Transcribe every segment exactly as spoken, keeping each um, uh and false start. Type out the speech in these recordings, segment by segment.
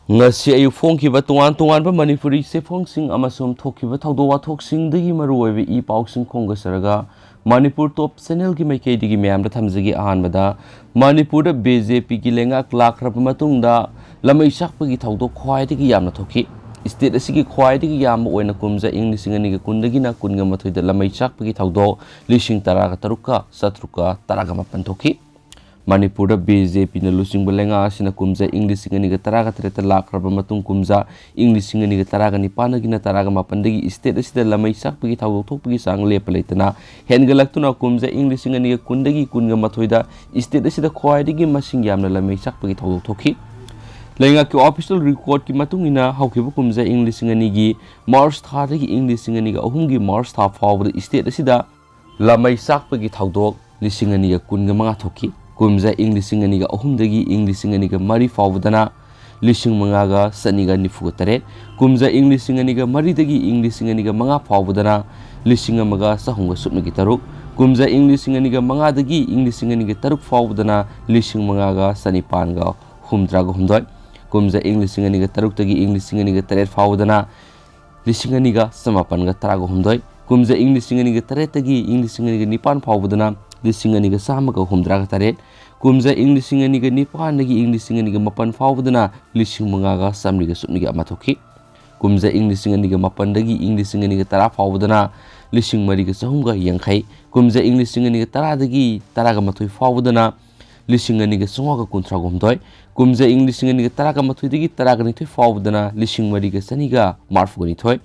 ꯉꯁꯤ ꯑꯌꯨꯛ ꯐꯣꯡꯈꯤꯕ ꯇꯣꯉꯥꯟ ꯇꯣꯉꯥꯟꯕ ꯃꯅꯤꯄꯨꯔꯤ ꯆꯦꯐꯣꯡꯁꯤꯡ ꯑꯃꯁꯨꯡ ꯊꯣꯛꯈꯤꯕ ꯊꯧꯗꯣꯛ ꯋꯥꯊꯣꯛꯁꯤꯡꯗꯒꯤ ꯃꯔꯨꯑꯣꯏꯕ ꯏ ꯄꯥꯎꯁꯤꯡ ꯈꯣꯝꯒꯠꯆꯔꯒ ꯃꯅꯤꯄꯨꯔ ꯇꯣꯞ ꯆꯦꯅꯦꯜꯒꯤ ꯃꯥꯏꯀꯩꯗꯒꯤ ꯃꯌꯥꯝꯗ ꯊꯝꯖꯒꯦ꯫ ꯑꯍꯥꯟꯕꯗ, ꯃꯅꯤꯄꯨꯔꯗ ꯕꯤ ꯖꯦ ꯄꯤꯒꯤ ꯂꯩꯉꯥꯛ ꯂꯥꯛꯈ꯭ꯔꯕ ꯃꯇꯨꯡꯗ ꯂꯝꯃꯩ ꯆꯥꯛꯄꯒꯤ ꯊꯧꯗꯣꯛ ꯈ꯭ꯋꯥꯏꯗꯒꯤ ꯌꯥꯝꯅ ꯊꯣꯛꯈꯤ꯫ ꯁ꯭ꯇꯦꯠ ꯑꯁꯤꯒꯤ ꯈ꯭ꯋꯥꯏꯗꯒꯤ ꯌꯥꯝꯕ ꯑꯣꯏꯅ ꯀꯨꯝꯖꯥ ꯏꯪ ꯂꯤꯁꯤꯡ ꯑꯅꯤꯒ ꯀꯨꯟꯗꯒꯤꯅ ꯀꯨꯟꯒ ꯃꯥꯊꯣꯏꯗ ꯂꯝꯃꯩ ꯆꯥꯛꯄꯒꯤ ꯊꯧꯗꯣꯛ ꯂꯤꯁꯤꯡ ꯇꯔꯥꯒ ꯇꯔꯨꯛꯀ ꯆꯥꯇ꯭ꯔꯨꯛꯀ ꯇꯔꯥꯒ ꯃꯥꯄꯟ ꯊꯣꯛꯈꯤ꯫ ꯃꯅꯤꯄꯨꯔꯗ ꯕꯤ ꯖꯦ ꯄꯤꯅ ꯂꯨꯆꯤꯡꯕ ꯂꯩꯉꯥꯛ ꯑꯁꯤꯅ ꯀꯨꯝꯖꯥ ꯏꯪ ꯂꯤꯁꯤꯡ ꯑꯅꯤꯒ ꯇꯔꯥꯒ ꯇꯔꯦꯠꯇ ꯂꯥꯛꯈ꯭ꯔꯕ ꯃꯇꯨꯡ, ꯀꯨꯝꯖꯥ ꯏꯪ ꯂꯤꯁꯤꯡ ꯑꯅꯤꯒ ꯇꯔꯥꯒ ꯅꯤꯄꯥꯟꯗꯒꯤꯅ ꯇꯔꯥꯒ ꯃꯥꯄꯟꯗꯒꯤ ꯁ꯭ꯇꯦꯠ ꯑꯁꯤꯗ ꯂꯝꯃꯩ ꯆꯥꯛꯄꯒꯤ ꯊꯧꯗꯣꯛ ꯊꯣꯛꯄꯒꯤ ꯆꯥꯡ ꯂꯦꯞꯄ ꯂꯩꯇꯅ ꯍꯦꯟꯒꯠꯂꯛꯇꯨꯅ ꯀꯨꯝꯖꯥ ꯏꯪ ꯂꯤꯁꯤꯡ ꯑꯅꯤꯒ ꯀꯨꯟꯗꯒꯤ ꯀꯨꯟꯒ ꯃꯥꯊꯣꯏꯗ ꯁ꯭ꯇꯦꯠ ꯑꯁꯤꯗ ꯈ꯭ꯋꯥꯏꯗꯒꯤ ꯃꯁꯤꯡ ꯌꯥꯝꯅ ꯂꯝꯃꯩ ꯆꯥꯛꯄꯒꯤ ꯊꯧꯗꯣꯛ ꯊꯣꯛꯈꯤ꯫ ꯂꯩꯉꯥꯛꯀꯤ ꯑꯣꯐꯤꯁꯤꯌꯦꯜ ꯔꯦꯀꯣꯔꯗꯀꯤ ꯃꯇꯨꯡ ꯏꯟꯅ, ꯍꯧꯈꯤꯕ ꯀꯨꯝꯖꯥ ꯏꯪ ꯂꯤꯁꯤꯡ ꯑꯅꯤꯒꯤ ꯃꯥꯔꯆ ꯊꯥꯗꯒꯤ ꯏꯪ ꯂꯤꯁꯤꯡ ꯑꯅꯤꯒ ꯑꯍꯨꯝꯒꯤ ꯃꯥꯔꯆ ꯊꯥ ꯐꯥꯎꯕꯗ ꯁ꯭ꯇꯦꯠ ꯑꯁꯤꯗ ꯂꯝꯃꯩ ꯆꯥꯛꯄꯒꯤ ꯊꯧꯗꯣꯛ ꯂꯤꯁꯤꯡ ꯑꯅꯤꯒ ꯀꯨꯟꯒ ꯃꯉꯥ ꯊꯣꯛꯈꯤ꯫ ꯀꯨꯝꯖꯥ ꯏꯪ ꯂꯤꯁꯤꯡ ꯑꯅꯤꯒ ꯑꯍꯨꯝꯗꯒꯤ ꯏꯪ ꯂꯤꯁꯤꯡ ꯑꯅꯤꯒ ꯃꯔꯤ ꯐꯥꯎꯕꯗꯅ ꯂꯤꯁꯤꯡ ꯃꯉꯥꯒ ꯆꯅꯤꯒ ꯅꯤꯐꯨꯒ ꯇꯔꯦꯠ, ꯀꯨꯝꯖꯥ ꯏꯪ ꯂꯤꯁꯤꯡ ꯑꯅꯤꯒ ꯃꯔꯤꯗꯒꯤ ꯏꯪ ꯂꯤꯁꯤꯡ ꯑꯅꯤꯒ ꯃꯉꯥ ꯐꯥꯎꯕꯗꯅ ꯂꯤꯁꯤꯡ ꯑꯃꯒ ꯆꯍꯨꯝꯒ ꯁꯨꯞꯅꯒꯤ ꯇꯔꯨꯛ, ꯀꯨꯝꯖꯥ ꯏꯪ ꯂꯤꯁꯤꯡ ꯑꯅꯤꯒ ꯃꯉꯥꯗꯒꯤ ꯏꯪ ꯂꯤꯁꯤꯡ ꯑꯅꯤꯒ ꯇꯔꯨꯛ ꯐꯥꯎꯕꯗꯅ ꯂꯤꯁꯤꯡ ꯃꯉꯥꯒ ꯆꯅꯤꯄꯥꯟꯒ ꯍꯨꯝꯗ꯭ꯔꯥꯒ ꯍꯨꯝꯗꯣꯏ, ꯀꯨꯝꯖꯥ ꯏꯪ ꯂꯤꯁꯤꯡ ꯑꯅꯤꯒ ꯇꯔꯨꯛꯇꯒꯤ ꯏꯪ ꯂꯤꯁꯤꯡ ꯑꯅꯤꯒ ꯇꯔꯦꯠ ꯐꯥꯎꯕꯗꯅ ꯂꯤꯁꯤꯡ ꯑꯅꯤꯒ ꯆꯃꯥꯄꯟꯒ ꯇꯔꯥꯒ ꯍꯨꯝꯗꯣꯏ, ꯀꯨꯝꯖꯥ ꯏꯪ ꯂꯤꯁꯤꯡ ꯑꯅꯤꯒ ꯇꯔꯦꯠꯇꯒꯤ ꯏꯪ ꯂꯤꯁꯤꯡ ꯑꯅꯤꯒ ꯅꯤꯄꯥꯟ ꯐꯥꯎꯕꯗꯅ ꯂꯤꯁꯤꯡ ꯑꯅꯤꯒ ꯆꯥꯝꯃꯒ ꯍꯨꯝꯗ꯭ꯔꯥꯒ ꯇꯔꯦꯠ, ꯀꯨꯝꯖꯥ ꯏꯪ ꯂꯤꯁꯤꯡ ꯑꯅꯤꯒ ꯅꯤꯄꯥꯟꯗꯒꯤ ꯏꯪ ꯂꯤꯁꯤꯡ ꯑꯅꯤꯒ ꯃꯥꯄꯟ ꯐꯥꯎꯕꯗꯅ ꯂꯤꯁꯤꯡ ꯃꯉꯥꯒ ꯆꯥꯝꯃꯔꯤꯒ ꯁꯨꯞꯅꯒꯤ ꯑꯃ ꯊꯣꯛꯈꯤ꯫ ꯀꯨꯝꯖꯥ ꯏꯪ ꯂꯤꯁꯤꯡ ꯑꯅꯤꯒ ꯃꯥꯄꯟꯗꯒꯤ ꯏꯪ ꯂꯤꯁꯤꯡ ꯑꯅꯤꯒ ꯇꯔꯥ ꯐꯥꯎꯕꯗꯅ ꯂꯤꯁꯤꯡ ꯃꯔꯤꯒ ꯆꯍꯨꯝꯒ ꯌꯥꯡꯈꯩ, ꯀꯨꯝꯖꯥ ꯏꯪ ꯂꯤꯁꯤꯡ ꯑꯅꯤꯒ ꯇꯔꯥꯗꯒꯤ ꯇꯔꯥꯒ ꯃꯥꯊꯣꯏ ꯐꯥꯎꯕꯗꯅ ꯂꯤꯁꯤꯡ ꯑꯅꯤꯒ ꯆꯥꯝꯃꯉꯥꯒ ꯀꯨꯟꯊ꯭ꯔꯥꯒ ꯍꯨꯝꯗꯣꯏ, ꯀꯨꯝꯖꯥ ꯏꯪ ꯂꯤꯁꯤꯡ ꯑꯅꯤꯒ ꯇꯔꯥꯒ ꯃꯥꯊꯣꯏꯗꯒꯤ ꯇꯔꯥꯒ ꯅꯤꯊꯣꯏ ꯐꯥꯎꯕꯗꯅ ꯂꯤꯁꯤꯡ ꯃꯔꯤꯒ ꯆꯅꯤꯒ ꯃꯔꯤꯐꯨꯒ ꯅꯤꯊꯣꯏ,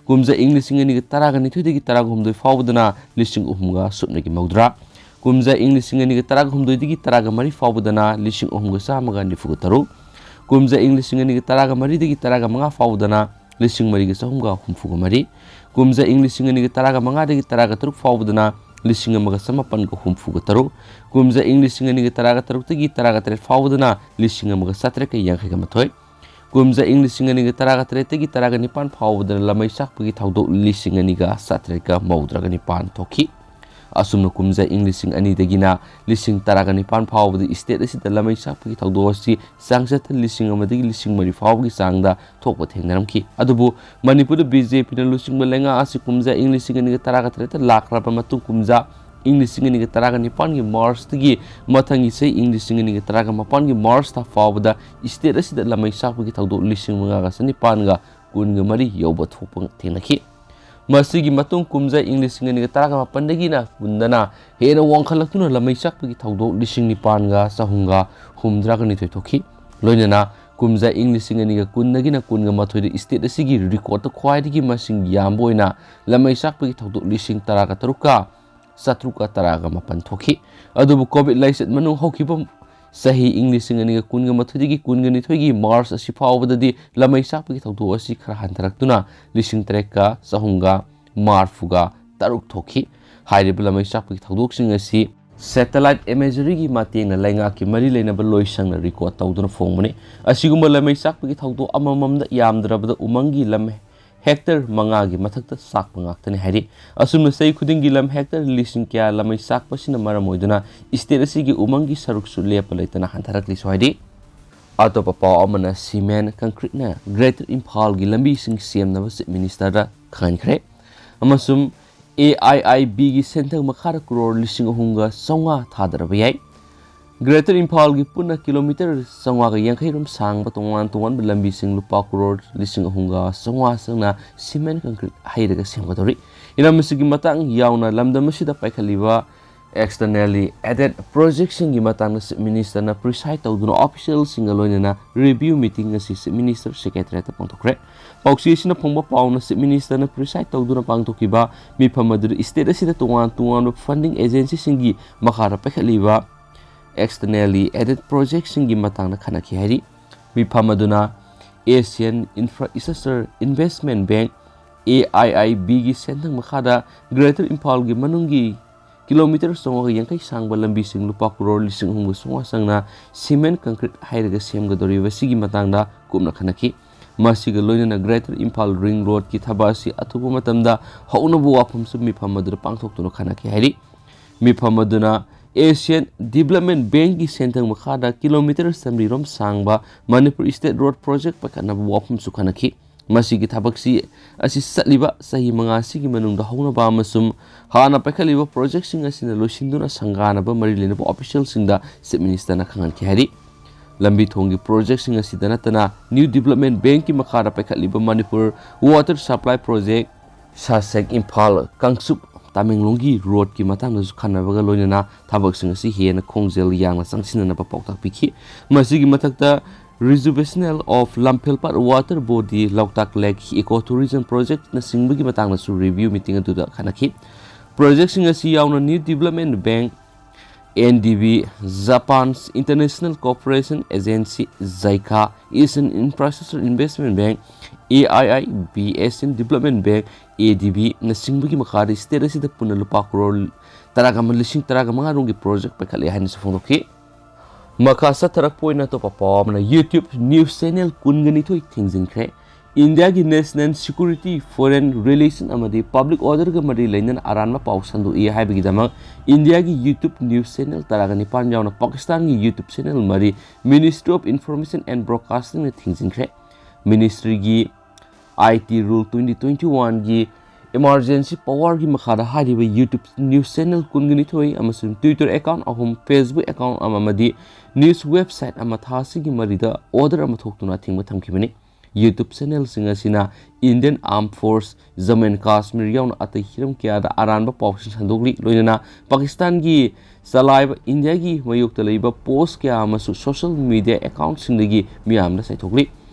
ꯀꯨꯝꯖꯥ ꯏꯪ ꯂꯤꯁꯤꯡ ꯑꯅꯤꯒ ꯇꯔꯥꯒ ꯅꯤꯊꯣꯏꯗꯒꯤ ꯇꯔꯥꯒ ꯍꯨꯝꯗꯣꯏ ꯐꯥꯎꯕꯗꯅ ꯂꯤꯁꯤꯡ ꯑꯍꯨꯝꯒ ꯁꯨꯞꯅꯒꯤ ꯃꯧꯗ꯭ꯔꯥ, ꯀꯨꯝꯖꯥ ꯏꯪ ꯂꯤꯁꯤꯡ ꯑꯅꯤꯒ ꯇꯔꯥꯒ ꯍꯨꯝꯗꯣꯏꯗꯒꯤ ꯇꯔꯥꯒ ꯃꯔꯤ ꯐꯥꯎꯕꯗꯅ ꯂꯤꯁꯤꯡ ꯑꯍꯨꯝꯒ ꯆꯥꯝꯃꯒ ꯅꯤꯐꯨꯒ ꯇꯔꯨꯛ, ꯀꯨꯝꯖꯥ ꯏꯪ ꯂꯤꯁꯤꯡ ꯑꯅꯤꯒ ꯇꯔꯥꯒ ꯃꯔꯤꯗꯒꯤ ꯇꯔꯥꯒ ꯃꯉꯥ ꯐꯥꯎꯕꯗꯅ ꯂꯤꯁꯤꯡ ꯃꯔꯤꯒ ꯆꯍꯨꯝꯒ ꯍꯨꯝꯐꯨꯒ ꯃꯔꯤ, ꯀꯨꯝꯖꯥ ꯏꯪ ꯂꯤꯁꯤꯡ ꯑꯅꯤꯒ ꯇꯔꯥꯒ ꯃꯉꯥꯗꯒꯤ ꯇꯔꯥꯒ ꯇꯔꯨꯛ ꯐꯥꯎꯕꯗꯅ ꯂꯤꯁꯤꯡ ꯑꯃꯒ ꯆꯃꯥꯄꯟꯒ ꯍꯨꯝꯐꯨꯒ ꯇꯔꯨꯛ, ꯀꯨꯝꯖꯥ ꯏꯪ ꯂꯤꯁꯤꯡ ꯑꯅꯤꯒ ꯇꯔꯥꯒ ꯇꯔꯨꯛꯇꯒꯤ ꯇꯔꯥꯒ ꯇꯔꯦꯠ ꯐꯥꯎꯕꯗꯅ ꯂꯤꯁꯤꯡ ꯑꯃꯒ ꯆꯥꯇ꯭ꯔꯦꯠꯀ ꯌꯥꯡꯈꯩꯒ ꯃꯥꯊꯣꯏ, ꯀꯨꯝꯖꯥ ꯏꯪ ꯂꯤꯁꯤꯡ ꯑꯅꯤꯒ ꯇꯔꯥꯒ ꯇꯔꯦꯠꯇꯒꯤ ꯇꯔꯥꯒ ꯅꯤꯄꯥꯟ ꯐꯥꯎꯕꯗꯅ ꯂꯝꯃꯩ ꯆꯥꯛꯄꯒꯤ ꯊꯧꯗꯣꯛ ꯂꯤꯁꯤꯡ ꯑꯅꯤꯒ ꯆꯥꯇ꯭ꯔꯦꯠꯀ ꯃꯧꯗ꯭ꯔꯥꯒ ꯅꯤꯄꯥꯟ ꯊꯣꯛꯈꯤ꯫ ꯑꯁꯨꯝꯅ ꯀꯨꯝꯖꯥ ꯏꯪ ꯂꯤꯁꯤꯡ ꯑꯅꯤꯗꯒꯤꯅ ꯂꯤꯁꯤꯡ ꯇꯔꯥꯒ ꯅꯤꯄꯥꯟ ꯐꯥꯎꯕꯗ state ꯑꯁꯤꯗ ꯂꯃꯩ ꯁꯥꯛꯄꯒꯤ ꯊꯧꯗꯣꯛ ꯑꯁꯤ ꯆꯥꯡꯆꯠꯇ ꯂꯤꯁꯤꯡ ꯑꯃꯗꯒꯤ ꯂꯤꯁꯤꯡ ꯃꯔꯤ ꯐꯥꯎꯕꯒꯤ ꯆꯥꯡꯗ ꯊꯣꯛꯄ ꯊꯦꯡꯅꯔꯝꯈꯤ꯫ ꯑꯗꯨꯕꯨ ꯃꯅꯤꯄꯨꯔꯗ BJPꯅ ꯂꯨꯆꯤꯡꯕ ꯂꯩꯉꯥꯛ ꯑꯁꯤ ꯀꯨꯝꯖꯥ ꯏꯪ ꯂꯤꯁꯤꯡ ꯑꯅꯤꯒ ꯇꯔꯥꯒ ꯇꯔꯦꯠꯇ ꯂꯥꯛꯈ꯭ꯔꯕ ꯃꯇꯨꯡ, ꯀꯨꯝꯖꯥ ꯏꯪ ꯂꯤꯁꯤꯡ ꯑꯅꯤꯒ ꯇꯔꯥꯒ ꯅꯤꯄꯥꯟꯒꯤ Marchꯇꯒꯤ ꯃꯊꯪꯒꯤ ꯆꯍꯤ ꯏꯪ ꯂꯤꯁꯤꯡ ꯑꯅꯤꯒ ꯇꯔꯥꯒ ꯃꯥꯄꯟꯒꯤ March ꯊꯥ ꯐꯥꯎꯕꯗ state ꯑꯁꯤꯗ ꯂꯃꯩ ꯁꯥꯛꯄꯒꯤ ꯊꯧꯗꯣꯛ ꯂꯤꯁꯤꯡ ꯃꯉꯥꯒ ꯆꯅꯤꯄꯥꯟꯒ ꯀꯨꯟꯒ ꯃꯔꯤ ꯌꯧꯕ ꯊꯣꯛꯄ ꯊꯦꯡꯅꯈꯤ꯫ ꯃꯁꯤꯒꯤ ꯃꯇꯨꯡ ꯀꯨꯝꯖꯥ ꯏꯪ ꯂꯤꯁꯤꯡ ꯑꯅꯤꯒ ꯇꯔꯥꯒ ꯃꯥꯄꯟꯗꯒꯤꯅ ꯀꯨꯟꯗꯅ ꯍꯦꯟꯅ ꯋꯥꯡꯈꯠꯂꯛꯇꯨꯅ ꯂꯃꯩ ꯁꯥꯛꯄꯒꯤ ꯊꯧꯗꯣꯛ ꯂꯤꯁꯤꯡ ꯅꯤꯄꯥꯟꯒ ꯆꯍꯨꯝꯒ ꯍꯨꯝꯗ꯭ꯔꯥꯒ ꯅꯤꯊꯣꯏ ꯊꯣꯛꯈꯤ꯫ ꯂꯣꯏꯅꯅ ꯀꯨꯝꯖꯥ ꯏꯪ ꯂꯤꯁꯤꯡ ꯑꯅꯤꯒ ꯀꯨꯟꯗꯒꯤꯅ ꯀꯨꯟꯒ ꯃꯥꯊꯣꯏꯗ state ꯑꯁꯤꯒꯤ recordꯇ ꯈ꯭ꯋꯥꯏꯗꯒꯤ ꯃꯁꯤꯡ ꯌꯥꯝꯕ ꯑꯣꯏꯅ ꯂꯃꯩ ꯁꯥꯛꯄꯒꯤ ꯊꯧꯗꯣꯛ ꯂꯤꯁꯤꯡ ꯇꯔꯥꯒ ꯇꯔꯨꯛꯀ ꯆꯥꯇ꯭ꯔꯨꯛꯀ ꯇꯔꯥꯒ ꯃꯥꯄꯟ ꯊꯣꯛꯈꯤ꯫ ꯑꯗꯨꯕꯨ COVID ꯂꯥꯏꯆꯠ ꯃꯅꯨꯡ ꯍꯧꯈꯤꯕ ꯆꯍꯤ ꯏꯪ ꯂꯤꯁꯤꯡ ꯑꯅꯤꯒ ꯀꯨꯟꯒ ꯃꯥꯊꯣꯏꯗꯒꯤ ꯀꯨꯟꯒ ꯅꯤꯊꯣꯏꯒꯤ March ꯑꯁꯤ ꯐꯥꯎꯕꯗꯗꯤ ꯂꯃꯩ ꯁꯥꯛꯄꯒꯤ ꯊꯧꯗꯣꯛ ꯑꯁꯤ ꯈꯔ ꯍꯟꯊꯔꯛꯇꯨꯅ ꯂꯤꯁꯤꯡ ꯇꯔꯦꯠꯀ ꯆꯍꯨꯝꯒ ꯃꯔꯤꯐꯨꯒ ꯇꯔꯨꯛ ꯊꯣꯛꯈꯤ꯫ ꯍꯥꯏꯔꯤꯕ ꯂꯃꯩ ꯁꯥꯛꯄꯒꯤ ꯊꯧꯗꯣꯛꯁꯤꯡ ꯑꯁꯤ satellite imageryꯒꯤ ꯃꯇꯦꯡꯅ ꯂꯩꯉꯥꯛꯀꯤ ꯃꯔꯤ ꯂꯩꯅꯕ ꯂꯣꯏꯁꯪꯅ record ꯇꯧꯗꯨꯅ ꯐꯣꯡꯕꯅꯤ꯫ ꯑꯁꯤꯒꯨꯝꯕ ꯂꯃꯩ ꯁꯥꯛꯄꯒꯤ ꯊꯧꯗꯣꯛ ꯑꯃꯃꯝꯗ ꯌꯥꯝꯗ꯭ꯔꯕꯗ ꯎꯃꯪꯒꯤ ꯂꯝ hectare ꯃꯉꯥꯒꯤ ꯃꯊꯛꯇ ꯁꯥꯛꯄ ꯉꯥꯛꯇꯅꯤ ꯍꯥꯏꯔꯤ꯫ ꯑꯁꯨꯝꯅ ꯆꯍꯤ ꯈꯨꯗꯤꯡꯒꯤ ꯂꯝ hectare ꯂꯤꯁꯤꯡ ꯀꯌꯥ ꯂꯃꯩ ꯁꯥꯛꯄꯁꯤꯅ ꯃꯔꯝ ꯑꯣꯏꯗꯨꯅ state ꯑꯁꯤꯒꯤ ꯎꯃꯪꯒꯤ ꯁꯔꯨꯛꯁꯨ ꯂꯦꯞꯄ ꯂꯩꯇꯅ ꯍꯟꯊꯔꯛꯂꯤꯁꯨ ꯍꯥꯏꯔꯤ꯫ ꯑꯇꯣꯞꯄ ꯄꯥꯎ ꯑꯃꯅ, cement concreteꯅ Greater ꯏꯝꯐꯥꯜꯒꯤ ꯂꯝꯕꯤꯁꯤꯡ ꯁꯦꯝꯅꯕ Chief Ministerꯗ ꯈꯪꯍꯟꯈ꯭ꯔꯦ꯫ ꯑꯃꯁꯨꯡ AIIBꯒꯤ ꯁꯦꯟꯊꯪ ꯃꯈꯥꯗ ꯀ꯭ꯔꯣꯔ ꯂꯤꯁꯤꯡ ꯑꯍꯨꯝꯒ ꯆꯥꯝꯃꯉꯥ ꯊꯥꯗꯔꯕ ꯌꯥꯏ꯫ Greater ꯏꯝꯐꯥꯜꯒꯤ ꯄꯨꯟꯅ kilometre ꯆꯥꯝꯃꯉꯥꯒ ꯌꯥꯡꯈꯩ ꯔꯣꯝ ꯁꯥꯡꯕ ꯇꯣꯉꯥꯟ ꯇꯣꯉꯥꯟꯕ ꯂꯝꯕꯤꯁꯤꯡ ꯂꯨꯄꯥ ꯀ꯭ꯔꯣꯔ ꯂꯤꯁꯤꯡ ꯑꯍꯨꯝꯒ ꯆꯥꯝꯃꯉꯥ ꯆꯪꯅ cement concrete ꯍꯩꯔꯒ ꯁꯦꯝꯒꯗꯧꯔꯤ꯫ ꯏꯔꯝ ꯑꯁꯤꯒꯤ ꯃꯇꯥꯡ ꯌꯥꯎꯅ ꯂꯝꯗꯝ ꯑꯁꯤꯗ ꯄꯥꯏꯈꯠꯂꯤꯕ externally aided projectꯁꯤꯡꯒꯤ ꯃꯇꯥꯡꯗ Chief Ministerꯅ preside ꯇꯧꯗꯨꯅ officialꯁꯤꯡꯒ ꯂꯣꯏꯅꯅ review meeting ꯑꯁꯤ Chief Minister Secretariatꯇ ꯄꯥꯡꯊꯣꯛꯈ꯭ꯔꯦ꯫ ꯄꯥꯎꯆꯦ ꯑꯁꯤꯅ ꯐꯣꯡꯕ ꯄꯥꯎꯅ Chief Ministerꯅ preside ꯇꯧꯗꯨꯅ ꯄꯥꯡꯊꯣꯛꯈꯤꯕ ꯃꯤꯐꯝ ꯑꯗꯨꯗ state ꯑꯁꯤꯗ ꯇꯣꯉꯥꯟ ꯇꯣꯉꯥꯟꯕ funding agencyꯁꯤꯡꯒꯤ ꯃꯈꯥꯗ ꯄꯥꯏꯈꯠꯂꯤꯕ externally aided projectꯁꯤꯡꯒꯤ ꯃꯇꯥꯡꯗ ꯈꯟꯅꯈꯤ ꯍꯥꯏꯔꯤ꯫ ꯃꯤꯐꯝ ꯑꯗꯨꯅ Asian Infrastructure Investment Bank, AIIBꯒꯤ ꯁꯦꯟꯊꯪ ꯃꯈꯥꯗ Greater ꯏꯝꯐꯥꯜꯒꯤ ꯃꯅꯨꯡꯒꯤ kilometre ꯆꯥꯝꯃꯉꯥꯒ ꯌꯥꯡꯈꯩ ꯁꯥꯡꯕ ꯂꯝꯕꯤꯁꯤꯡ ꯂꯨꯄꯥ ꯀ꯭ꯔꯣꯔ ꯂꯤꯁꯤꯡ ꯑꯍꯨꯝꯒ ꯆꯥꯝꯃꯉꯥ ꯆꯪꯅ cement concrete ꯍꯩꯔꯒ ꯁꯦꯝꯒꯗꯧꯔꯤꯕ ꯑꯁꯤꯒꯤ ꯃꯇꯥꯡꯗ ꯀꯨꯞꯅ ꯈꯟꯅꯈꯤ꯫ ꯃꯁꯤꯒ ꯂꯣꯏꯅꯅ Greater ꯏꯝꯐꯥꯜ ring roadꯀꯤ ꯊꯕꯛ ꯑꯁꯤ ꯑꯊꯨꯕ ꯃꯇꯝꯗ ꯍꯧꯅꯕ ꯋꯥꯐꯝꯁꯨ ꯃꯤꯐꯝ ꯑꯗꯨꯗ ꯄꯥꯡꯊꯣꯛꯇꯨꯅ ꯈꯟꯅꯈꯤ ꯍꯥꯏꯔꯤ꯫ ꯃꯤꯐꯝ ꯑꯗꯨꯅ Asian Development Bankꯀꯤ ꯁꯦꯟꯊꯪ ꯃꯈꯥꯗ ꯀꯤꯂꯣꯃꯤꯇꯔ ꯆꯥꯃꯔꯤ ꯔꯣꯝ ꯁꯥꯡꯕ ꯃꯅꯤꯄꯨꯔ State Road Project ꯄꯥꯏꯈꯠꯅꯕ ꯋꯥꯐꯝꯁꯨ ꯈꯟꯅꯈꯤ꯫ ꯃꯁꯤꯒꯤ ꯊꯕꯛꯁꯤ ꯑꯁꯤ ꯆꯠꯂꯤꯕ ꯆꯍꯤ ꯃꯉꯥ ꯑꯁꯤꯒꯤ ꯃꯅꯨꯡꯗ ꯍꯧꯅꯕ ꯑꯃꯁꯨꯡ ꯍꯥꯟꯅ ꯄꯥꯏꯈꯠꯂꯤꯕ projectꯁꯤꯡ ꯑꯁꯤꯅ ꯂꯣꯏꯁꯤꯟꯗꯨꯅ ꯁꯪꯒꯥꯅꯕ ꯃꯔꯤ ꯂꯩꯅꯕ officialꯁꯤꯡꯗ Chief Ministerꯅ ꯈꯪꯍꯟꯈꯤ ꯍꯥꯏꯔꯤ꯫ ꯂꯝꯕꯤ ꯊꯣꯡꯒꯤ projectꯁꯤꯡ ꯑꯁꯤꯗ ꯅꯠꯇꯅ New Development Bankꯀꯤ ꯃꯈꯥꯗ ꯄꯥꯏꯈꯠꯂꯤꯕ Manipur Water Supply Project, ꯁꯥꯁꯦꯛ Imphal Kangchup ꯇꯃꯦꯡꯂꯣꯡꯒꯤ roadꯀꯤ ꯃꯇꯥꯡꯗꯁꯨ ꯈꯟꯅꯕꯒ ꯂꯣꯏꯅꯅ ꯊꯕꯛꯁꯤꯡ ꯑꯁꯤ ꯍꯦꯟꯅ ꯈꯣꯡꯖꯦꯜ ꯌꯥꯡꯅ ꯆꯪꯁꯤꯟꯅꯅꯕ ꯄꯥꯎꯇꯥꯛ ꯄꯤꯈꯤ꯫ ꯃꯁꯤꯒꯤ ꯃꯊꯛꯇ Rejuvenation of Lamphel Path Water Body, Loktak Lake Eco Tourism Projectꯅꯆꯤꯡꯕꯒꯤ ꯃꯇꯥꯡꯗꯁꯨ review meeting ꯑꯗꯨꯗ ꯈꯟꯅꯈꯤ꯫ Projectꯁꯤꯡ ꯑꯁꯤ ꯌꯥꯎꯅ New Development Bank, N D B, Japan's International Cooperation Agency, JICA, Asian Infrastructure Investment Bank, A I I B, Asian Development Bank, A D B, ꯅꯆꯤꯡꯕꯒꯤ ꯃꯈꯥꯗ state ꯑꯁꯤꯗ ꯄꯨꯟꯅ ꯂꯨꯄꯥ ꯀ꯭ꯔꯣꯔ ꯇꯔꯥꯒ ꯑꯃ ꯂꯤꯁꯤꯡ ꯇꯔꯥꯒ ꯃꯉꯥ ꯔꯣꯝꯒꯤ project ꯄꯥꯏꯈꯠꯂꯦ ꯍꯥꯏꯅꯁꯨ ꯐꯣꯡꯗꯣꯛꯈꯤ꯫ ꯃꯈꯥ ꯆꯠꯊꯔꯛꯄ ꯑꯣꯏꯅ ꯑꯇꯣꯞꯄ ꯄꯥꯎ ꯑꯃꯅ, YouTube news channel ꯀꯨꯟꯒ ꯅꯤꯊꯣꯏ ꯊꯤꯡꯖꯤꯟꯈ꯭ꯔꯦ꯫ ꯏꯟꯗꯤꯌꯥꯒꯤ National Security, Foreign Relation ꯑꯃꯗꯤ Public Orderꯒ ꯃꯔꯤ ꯂꯩꯅꯅ ꯑꯔꯥꯟꯕ ꯄꯥꯎ ꯁꯟꯗꯣꯛꯏ ꯍꯥꯏꯕꯒꯤꯗꯃꯛ ꯏꯟꯗꯤꯌꯥꯒꯤ YouTube news channel ꯇꯔꯥꯒ ꯅꯤꯄꯥꯟ ꯌꯥꯎꯅ ꯄꯥꯀꯤꯁꯇꯥꯟꯒꯤ YouTube channel ꯃꯔꯤ Ministry of Information and Broadcastingꯅ ꯊꯤꯡꯖꯤꯟꯈ꯭ꯔꯦ꯫ Ministryꯒꯤ I T Rule twenty twenty-oneꯒꯤ emergency powerꯒꯤ ꯃꯈꯥꯗ ꯍꯥꯏꯔꯤꯕ YouTube news channel ꯀꯨꯟꯒ ꯅꯤꯊꯣꯏ ꯑꯃꯁꯨꯡ Twitter account ꯑꯍꯨꯝ, Facebook account ꯑꯃ ꯑꯃꯗꯤ news website ꯑꯃ ꯊꯥ ꯑꯁꯤꯒꯤ ꯃꯔꯤꯗ order ꯑꯃ ꯊꯣꯛꯇꯨꯅ ꯑꯊꯤꯡꯕ ꯊꯝꯈꯤꯕꯅꯤ꯫ YouTube channelꯁꯤꯡ ꯑꯁꯤꯅ Indian Armed Force, Jammu and Kashmir ꯌꯥꯎꯅ ꯑꯇꯩ ꯍꯤꯔꯝ ꯀꯌꯥꯗ ꯑꯔꯥꯟꯕ ꯄꯥꯎꯁꯤꯡ ꯁꯟꯗꯣꯛꯂꯤ, ꯂꯣꯏꯅꯅ ꯄꯥꯀꯤꯁꯇꯥꯟꯒꯤ ꯆꯂꯥꯏꯕ ꯏꯟꯗꯤꯌꯥꯒꯤ ꯃꯥꯌꯣꯛꯇ ꯂꯩꯕ post ꯀꯌꯥ ꯑꯃꯁꯨ social media accountꯁꯤꯡꯗꯒꯤ ꯃꯤꯌꯥꯝꯗ ꯆꯥꯏꯊꯣꯛꯂꯤ꯫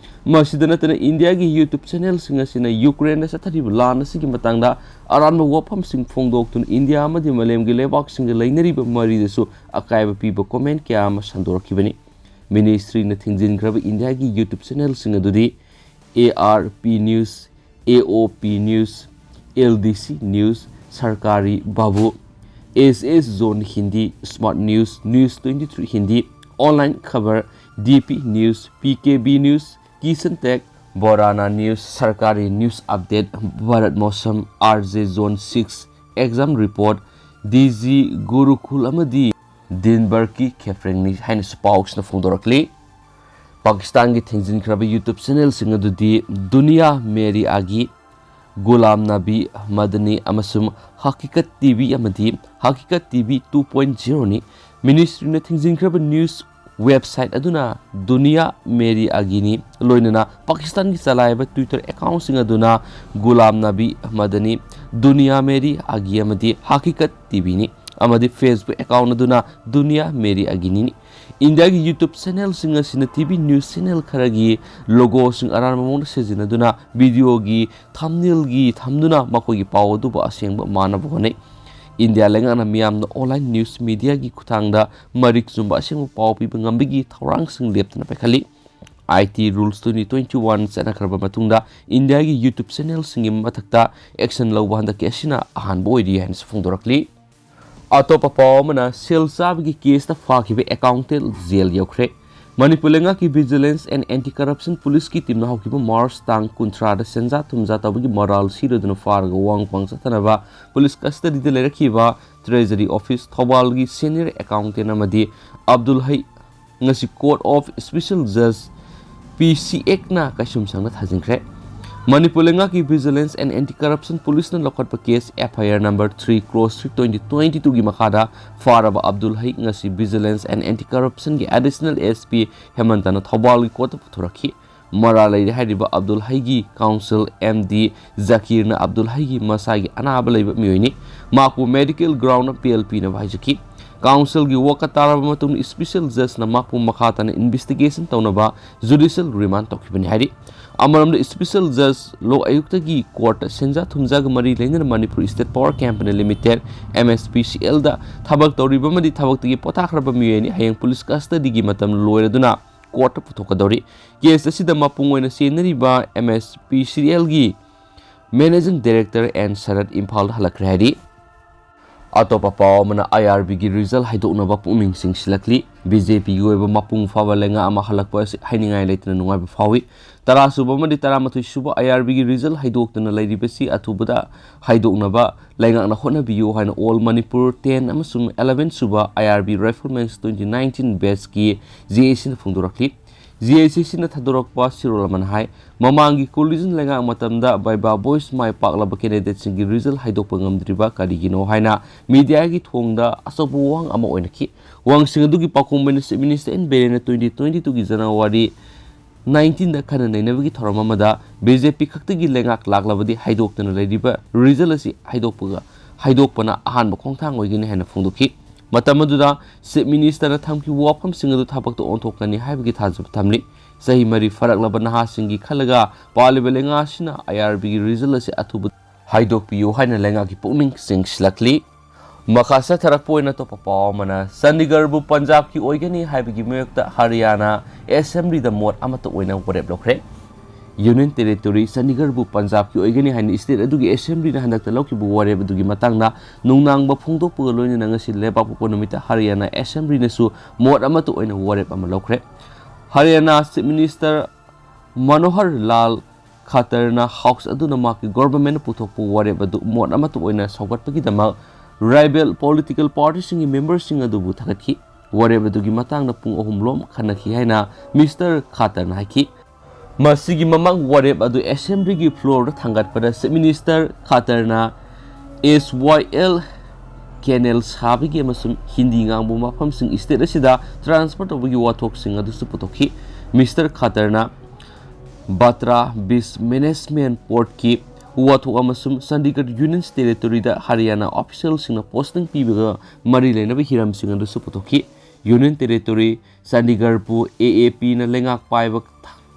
ꯃꯁꯤꯗ ꯅꯠꯇꯅ ꯏꯟꯗꯤꯌꯥꯒꯤ YouTube channelꯁꯤꯡ ꯑꯁꯤꯅ ꯌꯨꯀ꯭ꯔꯦꯟꯗ ꯆꯠꯊꯔꯤꯕ ꯂꯥꯟ ꯑꯁꯤꯒꯤ ꯃꯇꯥꯡꯗ ꯑꯔꯥꯟꯕ ꯋꯥꯐꯝꯁꯤꯡ ꯐꯣꯡꯗꯣꯛꯇꯨꯅ ꯏꯟꯗꯤꯌꯥ ꯑꯃꯗꯤ ꯃꯥꯂꯦꯝꯒꯤ ꯂꯩꯕꯥꯛꯁꯤꯡꯒ ꯂꯩꯅꯔꯤꯕ ꯃꯔꯤꯗꯁꯨ ꯑꯀꯥꯏꯕ ꯄꯤꯕ comment ꯀꯌꯥ ꯑꯃ ꯁꯟꯗꯣꯔꯛꯈꯤꯕꯅꯤ꯫ Ministryꯅ ꯊꯤꯡꯖꯤꯟꯈ꯭ꯔꯕ ꯏꯟꯗꯤꯌꯥꯒꯤ YouTube channelꯁꯤꯡ ꯑꯗꯨꯗꯤ A R P News, A O P News, L D C News, Sarkari Babu, S S Zone Hindi, Smart News, News twenty-three Hindi, Online Khabar, D P News, P K B News, Kisan Tech, Borana News, Sarkari News Update, Bharat Mosam, R J Zone six, Exam Report, D G ꯒꯨꯔꯨꯀꯨꯜ ꯑꯃꯗꯤ ꯗꯤꯟꯕꯔꯒꯀꯤ ꯈꯦꯐ꯭ꯔꯦꯡꯅꯤ ꯍꯥꯏꯅꯁꯨ ꯄꯥꯎꯁꯤꯅ ꯐꯣꯡꯗꯣꯔꯛꯂꯤ꯫ ꯄꯥꯀꯤꯁꯇꯥꯟꯒꯤ ꯊꯤꯡꯖꯤꯟꯈ꯭ꯔꯕ YouTube ꯆꯦꯅꯦꯜꯁꯤꯡ ꯑꯗꯨꯗꯤ ꯗꯨꯅꯤꯌꯥ ꯃꯦꯔꯤ ꯑꯥꯒꯤ, ꯒꯨꯂꯥꯝ ꯅꯕꯤ ꯃꯗꯅꯤ ꯑꯃꯁꯨꯡ ꯍꯀꯤꯀꯠ T V ꯑꯃꯗꯤ ꯍꯀꯤꯀꯠ T V two point zero ꯅꯤ꯫ ꯃꯤꯅꯤꯁꯇ꯭ꯔꯤꯅ ꯊꯤꯡꯖꯤꯟꯈ꯭ꯔꯕ news website ꯑꯗꯨꯅ ꯗꯨꯅꯤꯌꯥ ꯃꯦꯔꯤ ꯑꯥꯒꯤꯅꯤ, ꯂꯣꯏꯅꯅ ꯄꯥꯀꯤꯁꯇꯥꯟꯒꯤ ꯆꯂꯥꯏꯕ Twitter ꯑꯦꯀꯥꯎꯟꯁꯤꯡ ꯑꯗꯨꯅ ꯒꯨꯂꯥꯝ ꯅꯕꯤ ꯃꯗꯅꯤ, ꯗꯨꯅꯤꯌꯥ ꯃꯦꯔꯤ ꯑꯥꯒꯤ ꯑꯃꯗꯤ ꯍꯀꯤꯀꯠ ꯇꯤ ꯚꯤꯅꯤ ꯑꯃꯗꯤ Facebook ꯑꯦꯀꯥꯎꯟ ꯑꯗꯨꯅ ꯗꯨꯅꯤꯌꯥ ꯃꯦꯔꯤ ꯑꯥꯒꯤꯅꯤꯅꯤ꯫ ꯏꯟꯗꯤꯌꯥꯒꯤ YouTube ꯆꯦꯅꯦꯜꯁꯤꯡ ꯑꯁꯤꯅ ꯇꯤ ꯚꯤ ꯅ꯭ꯌꯨꯁ ꯆꯦꯅꯦꯜ ꯈꯔꯒꯤ ꯂꯣꯒꯣꯁꯤꯡ ꯑꯔꯥꯟꯕ ꯃꯑꯣꯡꯗ ꯁꯤꯖꯤꯟꯅꯗꯨꯅ ꯚꯤꯗꯤꯑꯣꯒꯤ ꯊꯝꯅꯦꯜꯒꯤ ꯊꯝꯗꯨꯅ ꯃꯈꯣꯏꯒꯤ ꯄꯥꯎ ꯑꯗꯨꯕꯨ ꯑꯁꯦꯡꯕ ꯃꯥꯟꯅꯕ ꯍꯣꯠꯅꯩ꯫ ꯏꯟꯗꯤꯌꯥ ꯂꯩꯉꯥꯛꯅ ꯃꯤꯌꯥꯝꯗ ꯑꯣꯟꯂꯥꯏꯟ ꯅ꯭ꯌꯨꯁ ꯃꯤꯗꯤꯌꯥꯒꯤ ꯈꯨꯠꯊꯥꯡꯗ ꯃꯔꯤꯛ ꯆꯨꯝꯕ ꯑꯁꯦꯡꯕ ꯄꯥꯎ ꯄꯤꯕ ꯉꯝꯕꯒꯤ ꯊꯧꯔꯥꯡꯁꯤꯡ ꯂꯦꯞꯇꯅ ꯄꯥꯏꯈꯠꯂꯤ꯫ I T rules twenty twenty-one ꯆꯠꯅꯈ꯭ꯔꯕ ꯃꯇꯨꯡꯗ ꯏꯟꯗꯤꯌꯥꯒꯤ YouTube ꯆꯦꯅꯦꯜꯁꯤꯡꯒꯤ ꯃꯊꯛꯇ action ꯂꯧꯕ ꯍꯟꯗꯛꯀꯤ ꯑꯁꯤꯅ ꯑꯍꯥꯟꯕ ꯑꯣꯏꯔꯤ ꯍꯥꯏꯅꯁꯨ ꯐꯣꯡꯗꯣꯔꯛꯂꯤ꯫ ꯑꯇꯣꯞꯄ ꯄꯥꯎ ꯑꯃꯅ, ꯁꯦꯜ ꯆꯥꯕꯒꯤ ꯀꯦꯁꯇ ꯐꯥꯈꯤꯕ accountant ꯖꯦꯜ ꯌꯧꯈ꯭ꯔꯦ꯫ ꯃꯅꯤꯄꯨꯔ ꯂꯩꯉꯥꯛꯀꯤ Vigilance and Anti-Corruption Policeꯀꯤ ꯇꯤꯝꯅ ꯍꯧꯈꯤꯕ ꯃꯥꯔꯆ ꯇꯥꯡ ꯀꯨꯟꯊ꯭ꯔꯥꯗ ꯁꯦꯟꯖꯥ ꯊꯨꯝꯖꯥ ꯇꯧꯕꯒꯤ ꯃꯔꯥꯜ ꯁꯤꯔꯗꯨꯅ ꯐꯥꯔꯒ ꯋꯥꯡ ꯄꯥꯡ ꯆꯠꯊꯅꯕ ꯄꯨꯂꯤꯁ ꯀꯁꯇꯗꯤꯗ ꯂꯩꯔꯛꯈꯤꯕ Treasury Office ꯊꯧꯕꯥꯜꯒꯤ senior accountant ꯑꯃꯗꯤ ꯑꯕꯗꯨꯜ ꯍꯩ ꯉꯁꯤ Court of Special Judge, P C X ꯅ ꯀꯩꯁꯨꯝꯁꯪꯗ ꯊꯥꯖꯤꯟꯈ꯭ꯔꯦ꯫ ꯃꯅꯤꯄꯨꯔ ꯂꯩꯉꯥꯛꯀꯤ Vigilance and Anti-Corruption Policeꯅ ꯂꯧꯈꯠꯄ case F I R number three cross three twenty twenty-twoꯒꯤ ꯃꯈꯥꯗ ꯐꯥꯔꯕ ꯑꯕꯗꯨꯜ ꯍꯩ ꯉꯁꯤ Vigilance and Anti-Corruptionꯒꯤ Additional S P ꯍꯦꯃꯟꯇꯅ ꯊꯧꯕꯥꯜꯒꯤ courtꯇ ꯄꯨꯊꯣꯔꯛꯈꯤ꯫ ꯃꯔꯥꯜ ꯂꯩꯔꯦ ꯍꯥꯏꯔꯤꯕ Abdul ꯍꯩꯒꯤ counsel M D ꯖꯀꯤꯔꯅ Abdul ꯍꯩꯒꯤ ꯃꯁꯥꯒꯤ ꯑꯅꯥꯕ ꯂꯩꯕ ꯃꯤꯑꯣꯏꯅꯤ, ꯃꯍꯥꯛꯄꯨ medical groundꯅ bail ꯄꯤꯅꯕ ꯍꯥꯏꯖꯈꯤ꯫ Counselꯒꯤ ꯋꯥꯀꯠ ꯇꯥꯔꯕ ꯃꯇꯨꯡꯗ Special Judgeꯅ ꯃꯍꯥꯛꯄꯨ ꯃꯈꯥ ꯇꯥꯅ investigation ꯇꯧꯅꯕ judicial remand ꯇꯧꯈꯤꯕꯅꯤ ꯍꯥꯏꯔꯤ꯫ ꯑꯃꯔꯣꯝꯗ Special Judge ꯂꯣ ꯑꯌꯨꯛꯇꯒꯤ courtꯇ ꯁꯦꯟꯖꯥ ꯊꯨꯝꯖꯥꯒ ꯃꯔꯤ ꯂꯩꯅꯅ Manipur State Power Company Limited, M S P C Lꯗ ꯊꯕꯛ ꯇꯧꯔꯤꯕ ꯑꯃꯗꯤ ꯊꯕꯛꯇꯒꯤ ꯄꯣꯊꯥꯈ꯭ꯔꯕ ꯃꯤꯑꯣꯏ ꯑꯅꯤ ꯍꯌꯦꯡ ꯄꯨꯂꯤꯁ custody ꯒꯤ ꯃꯇꯝ ꯂꯣꯏꯔꯗꯨꯅ courtꯇ ꯄꯨꯊꯣꯛꯀꯗꯧꯔꯤ꯫ Case ꯑꯁꯤꯗ ꯃꯄꯨꯡ ꯑꯣꯏꯅ ꯆꯦꯟꯅꯔꯤꯕ M S P C Lꯒꯤ Managing Director N ꯁꯔꯠ ꯏꯝꯐꯥꯜꯗ ꯍꯜꯂꯛꯈ꯭ꯔꯦ ꯍꯥꯏꯔꯤ꯫ ꯑꯇꯣꯞꯄ ꯄꯥꯎ ꯑꯃꯅ, ꯑꯥꯏ ꯑꯥꯔ ꯕꯤꯒꯤ ꯔꯤꯖꯜ ꯍꯥꯏꯗꯣꯛꯅꯕ ꯄꯨꯛꯅꯤꯡ ꯆꯤꯡꯁꯤꯜꯂꯛꯂꯤ꯫ ꯕꯤ ꯖꯦ ꯄꯤꯒꯤ ꯑꯣꯏꯕ ꯃꯄꯨꯡ ꯐꯥꯕ ꯂꯩꯉꯥꯛ ꯑꯃ ꯍꯜꯂꯛꯄ ꯑꯁꯤ ꯍꯥꯏꯅꯤꯡꯉꯥꯏ ꯂꯩꯇꯅ ꯅꯨꯡꯉꯥꯏꯕ ꯐꯥꯎꯏ꯫ ꯇꯔꯥ ꯁꯨꯕ ꯑꯃꯗꯤ ꯇꯔꯥꯃꯥꯊꯣꯏ ꯁꯨꯕ ꯑꯥꯏ ꯑꯥꯔ ꯕꯤꯒꯤ ꯔꯤꯖꯜ ꯍꯥꯏꯗꯣꯛꯇꯅ ꯂꯩꯔꯤꯕꯁꯤ ꯑꯊꯨꯕꯗ ꯍꯥꯏꯗꯣꯛꯅꯕ ꯂꯩꯉꯥꯛꯅ ꯍꯣꯠꯅꯕꯤꯌꯨ ꯍꯥꯏꯅ All Manipur ten ꯑꯃꯁꯨꯡ eleven ꯁꯨꯕ I R B Riflemen's twenty nineteen batchꯀꯤ ꯖꯦ ꯑꯦ ꯁꯤꯅ ꯐꯣꯡꯗꯣꯔꯛꯂꯤ꯫ ꯖꯦ ꯑꯦ ꯁꯤ ꯁꯤꯅ ꯊꯥꯗꯣꯔꯛꯄ ꯁꯤꯔꯣꯜ ꯑꯃꯅ ꯍꯥꯏ, ꯃꯃꯥꯡꯒꯤ coalition ꯂꯩꯉꯥꯛ ꯃꯇꯝꯗ Viva Voce ꯃꯥꯏ ꯄꯥꯛꯂꯕ candidateꯁꯤꯡꯒꯤ ꯔꯤꯖꯜ ꯍꯥꯏꯗꯣꯛꯄ ꯉꯝꯗ꯭ꯔꯤꯕ ꯀꯔꯤꯒꯤꯅꯣ ꯍꯥꯏꯅ ꯃꯤꯗꯤꯌꯥꯒꯤ ꯊꯣꯡꯗ ꯑꯆꯧꯕ ꯋꯥꯍꯪ ꯑꯃ ꯑꯣꯏꯅꯈꯤ꯫ ꯋꯥꯍꯪꯁꯤꯡ ꯑꯗꯨꯒꯤ ꯄꯥꯎꯈꯨꯝ ꯑꯣꯏꯅ Chief Minister ꯑꯦꯟ ꯕꯤꯔꯦꯟꯅ twenty twenty twoꯒꯤ January nineteenꯗ ꯈꯟꯅ ꯅꯩꯅꯕꯒꯤ ꯊꯧꯔꯝ ꯑꯃꯗ ꯕꯤ ꯖꯦ ꯄꯤ ꯈꯛꯇꯒꯤ ꯂꯩꯉꯥꯛ ꯂꯥꯛꯂꯕꯗꯤ ꯍꯥꯏꯗꯣꯛꯇꯅ ꯂꯩꯔꯤꯕ ꯔꯤꯖꯜ ꯑꯁꯤ ꯍꯥꯏꯗꯣꯛꯄꯒ, ꯍꯥꯏꯗꯣꯛꯄꯅ ꯑꯍꯥꯟꯕ ꯈꯣꯡꯊꯥꯡ ꯑꯣꯏꯒꯅꯤ ꯍꯥꯏꯅ ꯐꯣꯡꯗꯣꯛꯈꯤ꯫ ꯃꯇꯝ ꯑꯗꯨꯗ Chief Ministerꯅ ꯊꯝꯈꯤꯕ ꯋꯥꯐꯝꯁꯤꯡ ꯑꯗꯨ ꯊꯕꯛꯇ ꯑꯣꯟꯊꯣꯛꯀꯅꯤ ꯍꯥꯏꯕꯒꯤ ꯊꯥꯖꯕ ꯊꯝꯂꯤ꯫ ꯆꯍꯤ ꯃꯔꯤ ꯐꯥꯔꯛꯂꯕ ꯅꯍꯥꯁꯤꯡꯒꯤ ꯈꯜꯂꯒ ꯄꯥꯜꯂꯤꯕ ꯂꯩꯉꯥꯛ ꯑꯁꯤꯅ ꯑꯥꯏ ꯑꯥꯔ ꯕꯤꯒꯤ ꯔꯤꯖꯜ ꯑꯁꯤ ꯑꯊꯨꯕ ꯍꯥꯏꯗꯣꯛꯄꯤꯌꯨ ꯍꯥꯏꯅ ꯂꯩꯉꯥꯛꯀꯤ ꯄꯨꯛꯅꯤꯡ ꯆꯤꯡꯁꯤꯜꯂꯛꯂꯤ꯫ ꯃꯈꯥ ꯆꯠꯊꯔꯛꯄ ꯑꯣꯏꯅ ꯑꯇꯣꯞꯄ ꯄꯥꯎ ꯑꯃꯅ, ꯆꯟꯗꯤꯒꯔꯕꯨ ꯄꯟꯖꯥꯕꯀꯤ ꯑꯣꯏꯒꯅꯤ ꯍꯥꯏꯕꯒꯤ ꯃꯥꯌꯣꯛꯇ ꯍꯔꯤꯌꯥꯅꯥ ꯑꯦꯁꯦꯝꯕ꯭ꯂꯤꯗ ꯃꯣꯠ ꯑꯃꯠꯇ ꯑꯣꯏꯅ ꯋꯥꯔꯦꯞ ꯂꯧꯈ꯭ꯔꯦ꯫ Union Territory ꯆꯟꯗꯤꯒꯔꯕꯨ ꯄꯟꯖꯥꯕꯀꯤ ꯑꯣꯏꯒꯅꯤ ꯍꯥꯏꯅ state ꯑꯗꯨꯒꯤ ꯑꯦꯁꯦꯝꯕ꯭ꯂꯤꯅ ꯍꯟꯗꯛꯇ ꯂꯧꯈꯤꯕ ꯋꯥꯔꯦꯞ ꯑꯗꯨꯒꯤ ꯃꯇꯥꯡꯗ ꯅꯨꯡꯅꯥꯡꯕ ꯐꯣꯡꯗꯣꯛꯄꯒ ꯂꯣꯏꯅꯅ ꯉꯁꯤ ꯂꯩꯕꯥꯛꯄꯣꯛꯄ ꯅꯨꯃꯤꯠꯇ ꯍꯔꯤꯌꯥꯅꯥ ꯑꯦꯁꯦꯝꯕ꯭ꯂꯤꯅꯁꯨ ꯃꯣꯠ ꯑꯃꯠꯇ ꯑꯣꯏꯅ ꯋꯥꯔꯦꯞ ꯑꯃ ꯂꯧꯈ꯭ꯔꯦ꯫ ꯍꯔꯤꯌꯥꯅꯥ Chief Minister ꯃꯅꯣꯍꯔ ꯂꯥꯜ ꯈꯠꯇꯔꯅ House ꯑꯗꯨꯅ ꯃꯍꯥꯛꯀꯤ governmentꯅ ꯄꯨꯊꯣꯛꯄ ꯋꯥꯔꯦꯞ ꯑꯗꯨ ꯃꯣꯠ ꯑꯃꯠꯇ ꯑꯣꯏꯅ ꯁꯧꯒꯠꯄꯒꯤꯗꯃꯛ rival political partyꯁꯤꯡꯒꯤ memberꯁꯤꯡ ꯑꯗꯨꯕꯨ ꯊꯥꯒꯠꯈꯤ꯫ ꯋꯥꯔꯦꯞ ꯑꯗꯨꯒꯤ ꯃꯇꯥꯡꯗ ꯄꯨꯡ ꯑꯍꯨꯝ ꯂꯣꯝ ꯈꯟꯅꯈꯤ ꯍꯥꯏꯅ Mister ꯈꯠꯇꯔꯅ ꯍꯥꯏꯈꯤ꯫ ꯃꯁꯤꯒꯤ ꯃꯃꯥꯡ ꯋꯥꯔꯦꯞ ꯑꯗꯨ ꯑꯦꯁꯦꯝꯕ꯭ꯂꯤꯒꯤ floorꯗ ꯊꯥꯡꯒꯠꯄꯗ Chief Minister ꯈꯠꯇꯔꯅ S Y L canal ꯁꯥꯕꯒꯤ ꯑꯃꯁꯨꯡ ꯍꯤꯟꯗꯤ ꯉꯥꯡꯕ ꯃꯐꯝꯁꯤꯡ state ꯑꯁꯤꯗ transfer ꯇꯧꯕꯒꯤ ꯋꯥꯊꯣꯛꯁꯤꯡ ꯑꯗꯨꯁꯨ ꯄꯨꯊꯣꯛꯈꯤ꯫ Mister ꯈꯠꯇꯔꯅ ꯕꯥꯇ꯭ꯔꯥ Beach Management Portꯀꯤ ꯋꯥꯊꯣꯛ ꯑꯃꯁꯨꯡ ꯆꯟꯗꯤꯒꯔ Union Territoryꯗ ꯍꯔꯤꯌꯥꯅꯥ officialꯁꯤꯡꯅ posting ꯄꯤꯕꯒ ꯃꯔꯤ ꯂꯩꯅꯕ ꯍꯤꯔꯝꯁꯤꯡ ꯑꯗꯨꯁꯨ ꯄꯨꯊꯣꯛꯈꯤ꯫ Union Territory ꯆꯟꯗꯤꯒꯔꯕꯨ A A Pꯅ ꯂꯩꯉꯥꯛ ꯄꯥꯏꯕ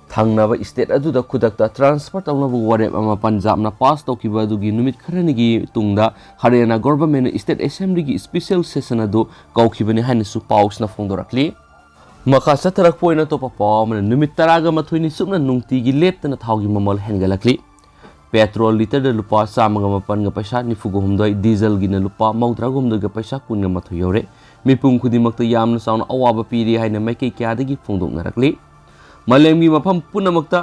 ꯊꯪꯅꯕ state ꯑꯗꯨꯗ ꯈꯨꯗꯛꯇ transfer ꯇꯧꯅꯕ ꯋꯥꯔꯦꯞ ꯑꯃ ꯄꯟꯖꯥꯕꯅ pass ꯇꯧꯈꯤꯕ ꯑꯗꯨꯒꯤ ꯅꯨꯃꯤꯠ ꯈꯔꯅꯤꯒꯤ ꯇꯨꯡꯗ ꯍꯔꯤꯌꯥꯅꯥ governmentꯅ state assemblyꯒꯤ special session ꯑꯗꯨ ꯀꯧꯈꯤꯕꯅꯤ ꯍꯥꯏꯅꯁꯨ ꯄꯥꯎꯁꯤꯅ ꯐꯣꯡꯗꯣꯔꯛꯂꯤ꯫ ꯃꯈꯥ ꯆꯠꯊꯔꯛꯄ ꯑꯣꯏꯅ ꯑꯇꯣꯞꯄ ꯄꯥꯎ ꯑꯃꯅ, ꯅꯨꯃꯤꯠ ꯇꯔꯥꯒ ꯃꯥꯊꯣꯏꯅꯤ ꯆꯨꯞꯅ ꯅꯨꯡꯇꯤꯒꯤ ꯂꯦꯞꯇꯅ ꯊꯥꯎꯒꯤ ꯃꯃꯜ ꯍꯦꯟꯒꯠꯂꯛꯂꯤ꯫ ꯄꯦꯇ꯭ꯔꯣꯜ ꯂꯤꯇꯔꯗ ꯂꯨꯄꯥ ꯆꯥꯝꯃꯒ ꯃꯥꯄꯟꯒ ꯄꯩꯁꯥ ꯅꯤꯐꯨꯒ ꯍꯨꯝꯗꯣꯏ, ꯗꯤꯖꯜꯒꯤꯅ ꯂꯨꯄꯥ ꯃꯧꯗ꯭ꯔꯥꯒ ꯍꯨꯝꯗꯣꯏꯒ ꯄꯩꯁꯥ ꯀꯨꯟꯒ ꯃꯥꯊꯣꯏ ꯌꯧꯔꯦ꯫ ꯃꯤꯄꯨꯝ ꯈꯨꯗꯤꯡꯃꯛꯇ ꯌꯥꯝꯅ ꯆꯥꯎꯅ ꯑꯋꯥꯕ ꯄꯤꯔꯤ ꯍꯥꯏꯅ ꯃꯥꯏꯀꯩ ꯀꯌꯥꯗꯒꯤ ꯐꯣꯡꯗꯣꯛꯅꯔꯛꯂꯤ꯫ ꯃꯥꯂꯦꯝꯒꯤ ꯃꯐꯝ ꯄꯨꯝꯅꯃꯛꯇ